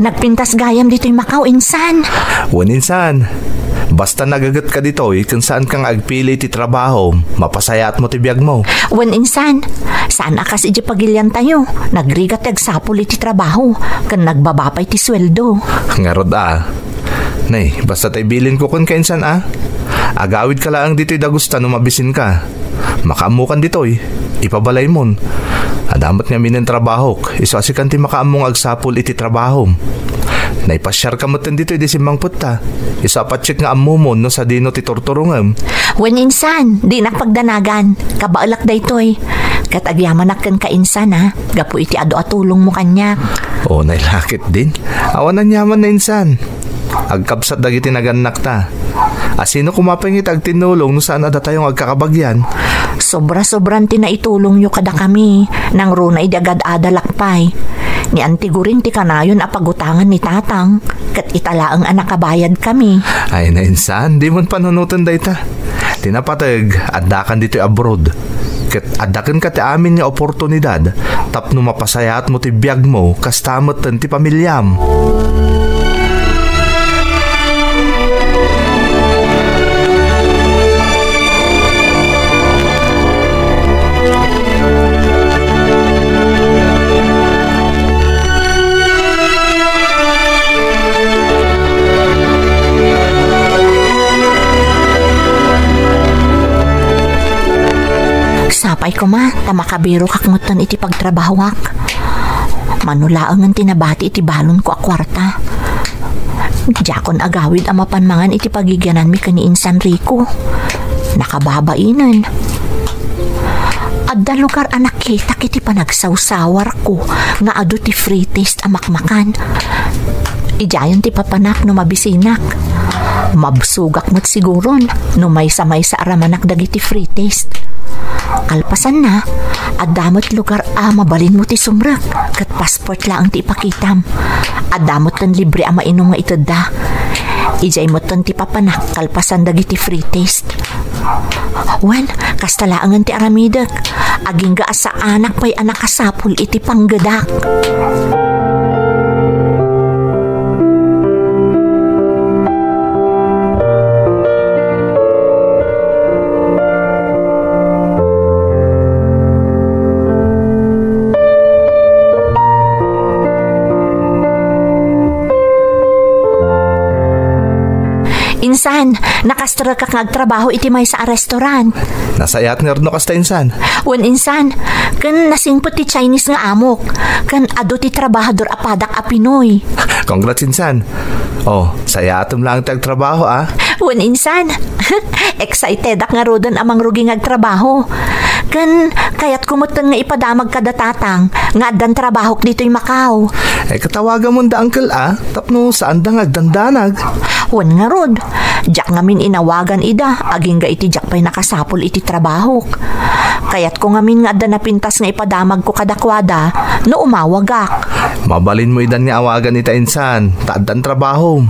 Nagpintas gayam ditoy Macau, insan. Wen, insan. Basta nagagetka ditoy, ken saanka nga agpili ti trabaho, mapasayaatmo ti biagmo. Wen, insan. Saan a kas idiay pagiliantayo. Nagrigat ti agsapul iti trabaho, ken nagbaba pay ti sueldo. Ngarud a. Nay, basta tay bilinko kenka, insan a. Agawidka laeng ditoy dagusta no mabisinka. Makaammokan ditoy, ipabalaymon. Adda met ngamin a trabahok, isu a sikan ti makaammo nga agsapul iti trabahom. Naipasiarka metten ditoy idi simmangpetta. Isu a patsik nga ammomon no sadino ti turturongem. Wen, insan, dinak pagdanagan. Kabaelak daytoy. Ket agyamanak kenka, insan a, gapu iti adu a tulongmo kaniak. O, nailakit din. Awan aniaman na, insan. Agkabsat dagiti nagannakta. A sino koma pay nga iti agtinnulong no saan a datayo nga agkakabagyan? Sobra-sobran ti naitulongyo kadakami, nangruna idi agad-adalak pay. Ni Auntie Guring ti kanayon a pagutangan ni Tatang, ket ita laeng a nakabayadkami. Ay, nainsan, dimon panunoten dayta. Ti napateg, addakan ditoy abroad. Ket adda kenka ti amin nga oportunidad tapno mapasayaatmo ti biagmo kasta metten ti pamiliam. Apay koma, ta makabirokak metten iti pagtrabahoak. Mano laengen ti nabati iti balonko a kuarta. Diakon agawid a mapan mangan iti pagigiananmi ken ni Insan Rico. Nakababainen. Adda lugar a nakitak iti panagsawsawarko nga adu ti free taste a makmakan. Idiayen ti papanak no mabisinak. Mabsogak met siguron no maysa-maysa a ramanak dagiti free taste. Kalpasanna, adda met lugar a mabalinmo ti sumrek ket passport laeng ti ipakitam. Adda metten libre a mainum nga itedda. Idiay metten ti papanak kalpasan dagiti free taste. Wen, kasta laengen ti aramidek. Agingga a saanak pay a nakasapul iti panggedak. Insan, nakastrek ak nga agtrabaho iti maysa a restaurant. Nasayaat ngarud no kasta, Insan. Wen, Insan, ken nasingpet ti Chinese nga amok, ken adu ti trabahador a padak a Pinoy. Congrats, Insan. Oh, sayaatem laeng ti agtrabaho, ah. Wen, Insan, excitedak ngaruden a mangrugi nga agtrabaho. Ken kayatko metten nga ipadamag kada tatang nga addan trabahok ditoy Macau. Eh, katawagamon da, uncle, ah, tapno saanda nga agdandanag. Wen ngarud, diak ngamin inawagan ida, agingga iti diak pay nakasapul iti trabahok. Kayatko ngamin nga adda napintas nga ipadamagko kadakuada no umawagak. Mabalinmo idan nga awagan ita, Insan, ta addan trabahom.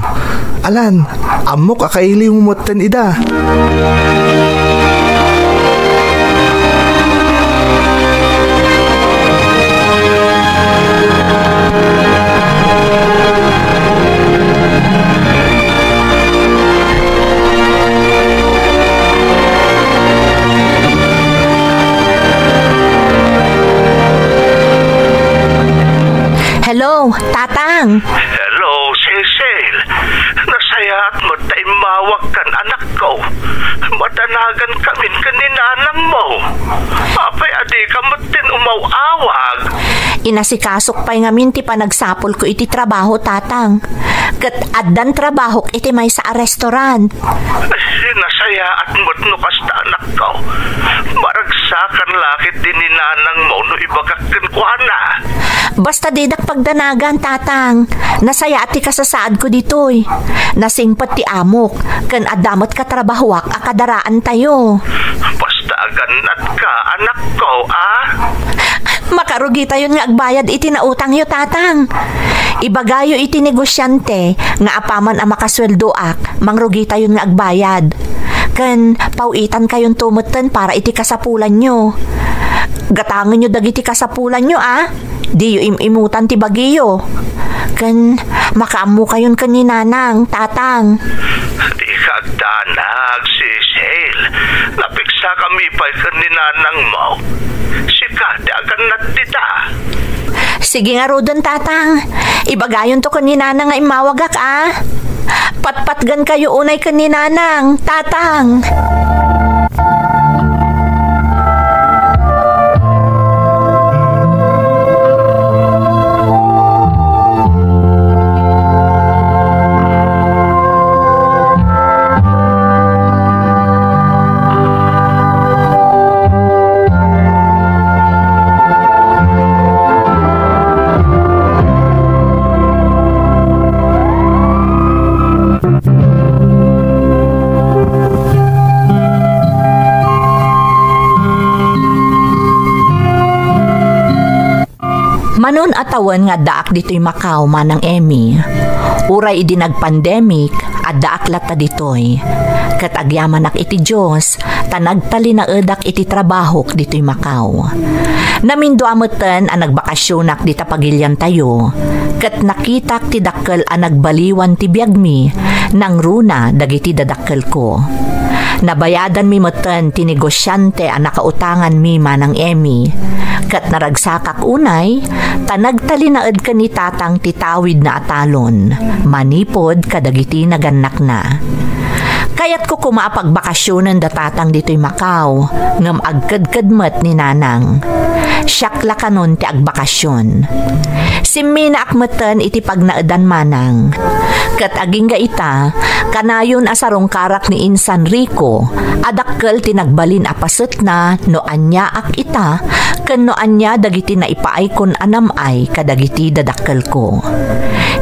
Alan, ammok a kailiwmo metten ida. Hello, Tatang. Hello, Cecil. Nasayaat met ta immawag kan, anakko. Madanagan kamin ken ni nanangmo. Apay a dika metten umaw-awag? Inasikasok pay ngamin ti panagsapulko iti trabaho, Tatang. Ket addan trabahok iti maysa a restaurant. Ay, nasayaat met no kasta, anakko. Maragsakan la ketdi ni nanangmo no ibagak kenkuana. Basta didak pagdanagan, Tatang. Nasayaat ti kasasaadko ditoy. Nasingpet ti amok, ken adda met katrabahoak a kadaraantayo. Basta agannatka, anakko, a? Makarugitayon nga agbayad iti nautangyo, Tatang. Ibagayo iti negosiante nga apaman a makasueldoak, mangrugitayon nga agbayad. Ken paw-itankayonto metten para iti kasapulanyo. Gatangenyo dagiti kasapulanyo, a? Diyo im-imutan ti bagiyo. Ken makaammokayon ken ni nanang, tatang. Dika agdanag, Cecil. Napiksakami pay ken ni nanangmo. Sika ti agannad dita. Sige ngaruden, tatang. Ibagayonto ken ni nanang nga immawagak, a? Patpatgenkayo unay ken ni nanang, tatang. Manon a tawen nga addaak ditoy Macau, Manang Emmy. Uray idi nag-pandemic, addaak latta ditoy. Ket agyamanak iti Dios, ta nagtalinaedak iti trabahok ditoy Macau. Namindua metten a nagbakasionak dita pagiliantayo, ket nakitak ti dakkel a nagbaliwan ti biagmi nangruna dagiti dadakkelko. Nabayadanmi metten ti negosiante a nakautanganmi, Manang Emmy, ket naragsakak unay ta nagtalinaed ken ni tatang ti tawidna a talon manipud kadagiti nagannakna. Kayatko koma a pagbakasionen da tatang ditoy Macau, ngem agkedked met ni nanang. Siak la kanon ti agbakasion. Simminaak metten iti pagnaedan manang. Ket agingga ita, kanayon a sarungkarak ni Insan Rico, a dakkel ti nagbalin a pasetna no aniaak ita, ken no ania dagiti naipaaykon a nam-ay kadagiti dadakkelko.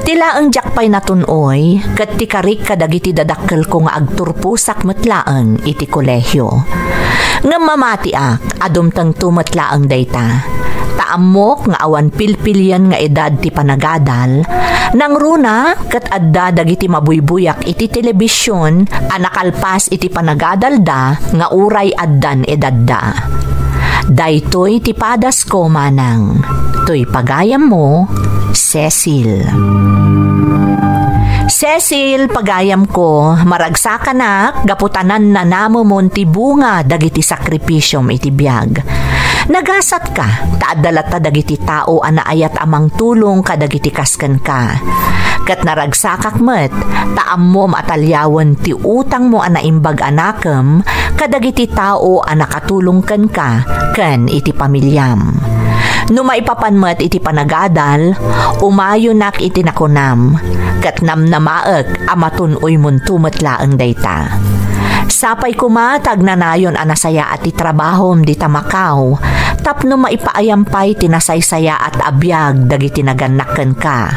Ti laeng diak pay natun-oy, ket ti karik kadagiti dadakkelko nga agturposak met laeng iti kolehio. Ngem mamatiak a dumtengto met laeng dayta. Ta ammok nga awan pilpilian nga edad ti panagadal, nangruna ket adda dagiti mabuybuyak iti telebision a nakalpas iti panagadalda nga uray addan edadda. Daytoy ti padasko manang. Toy pagayammo, Cecil. Cecil, pagayamko, maragsakanak gapu ta nannanamemon ti bunga dagiti sakripisiom iti biag. Nagasatka, ta adda latta dagiti tao a naayat a mangtulong kadagiti kas kenka. Ket naragsakak met, ta ammom a taliawen ti utangmo a naimbag a nakem kadagiti tao a nakatulong kenka ken iti pamiliam. No maipapan met iti panagadal, umayonak iti nakunam, ket namnamaek a matun-oymonto met laeng dayta. Sapay koma ta agnanayon a nasayaat ti trabahom dita Macau, tapno maipaayam pay ti nasaysayaat a biag dagiti nagannak kenka,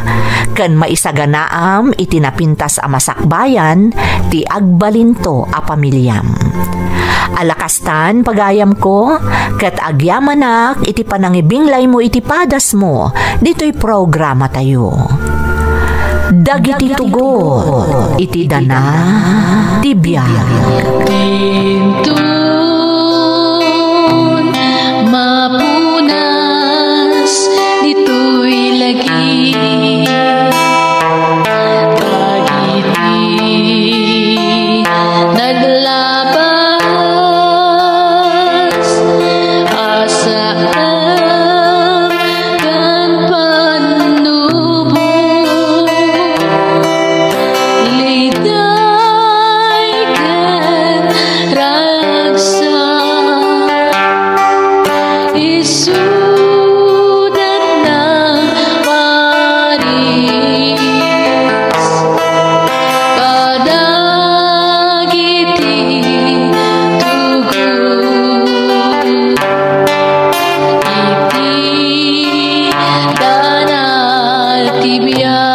ken maisaganaam iti napintas a masakbayan ti agbalinto a pamiliam. Ala kastan, pagayamko, ket agyamanak iti panangibinglaymo iti padasmo ditoy programatayo. Dagiti tugot iti dana ti biag. Inton mapunas ditoy lagi, dagiti naglabas a saan ken pannubo, liday ken ragsak, isuda nagparis kadagiti tugot iti dana ti biag.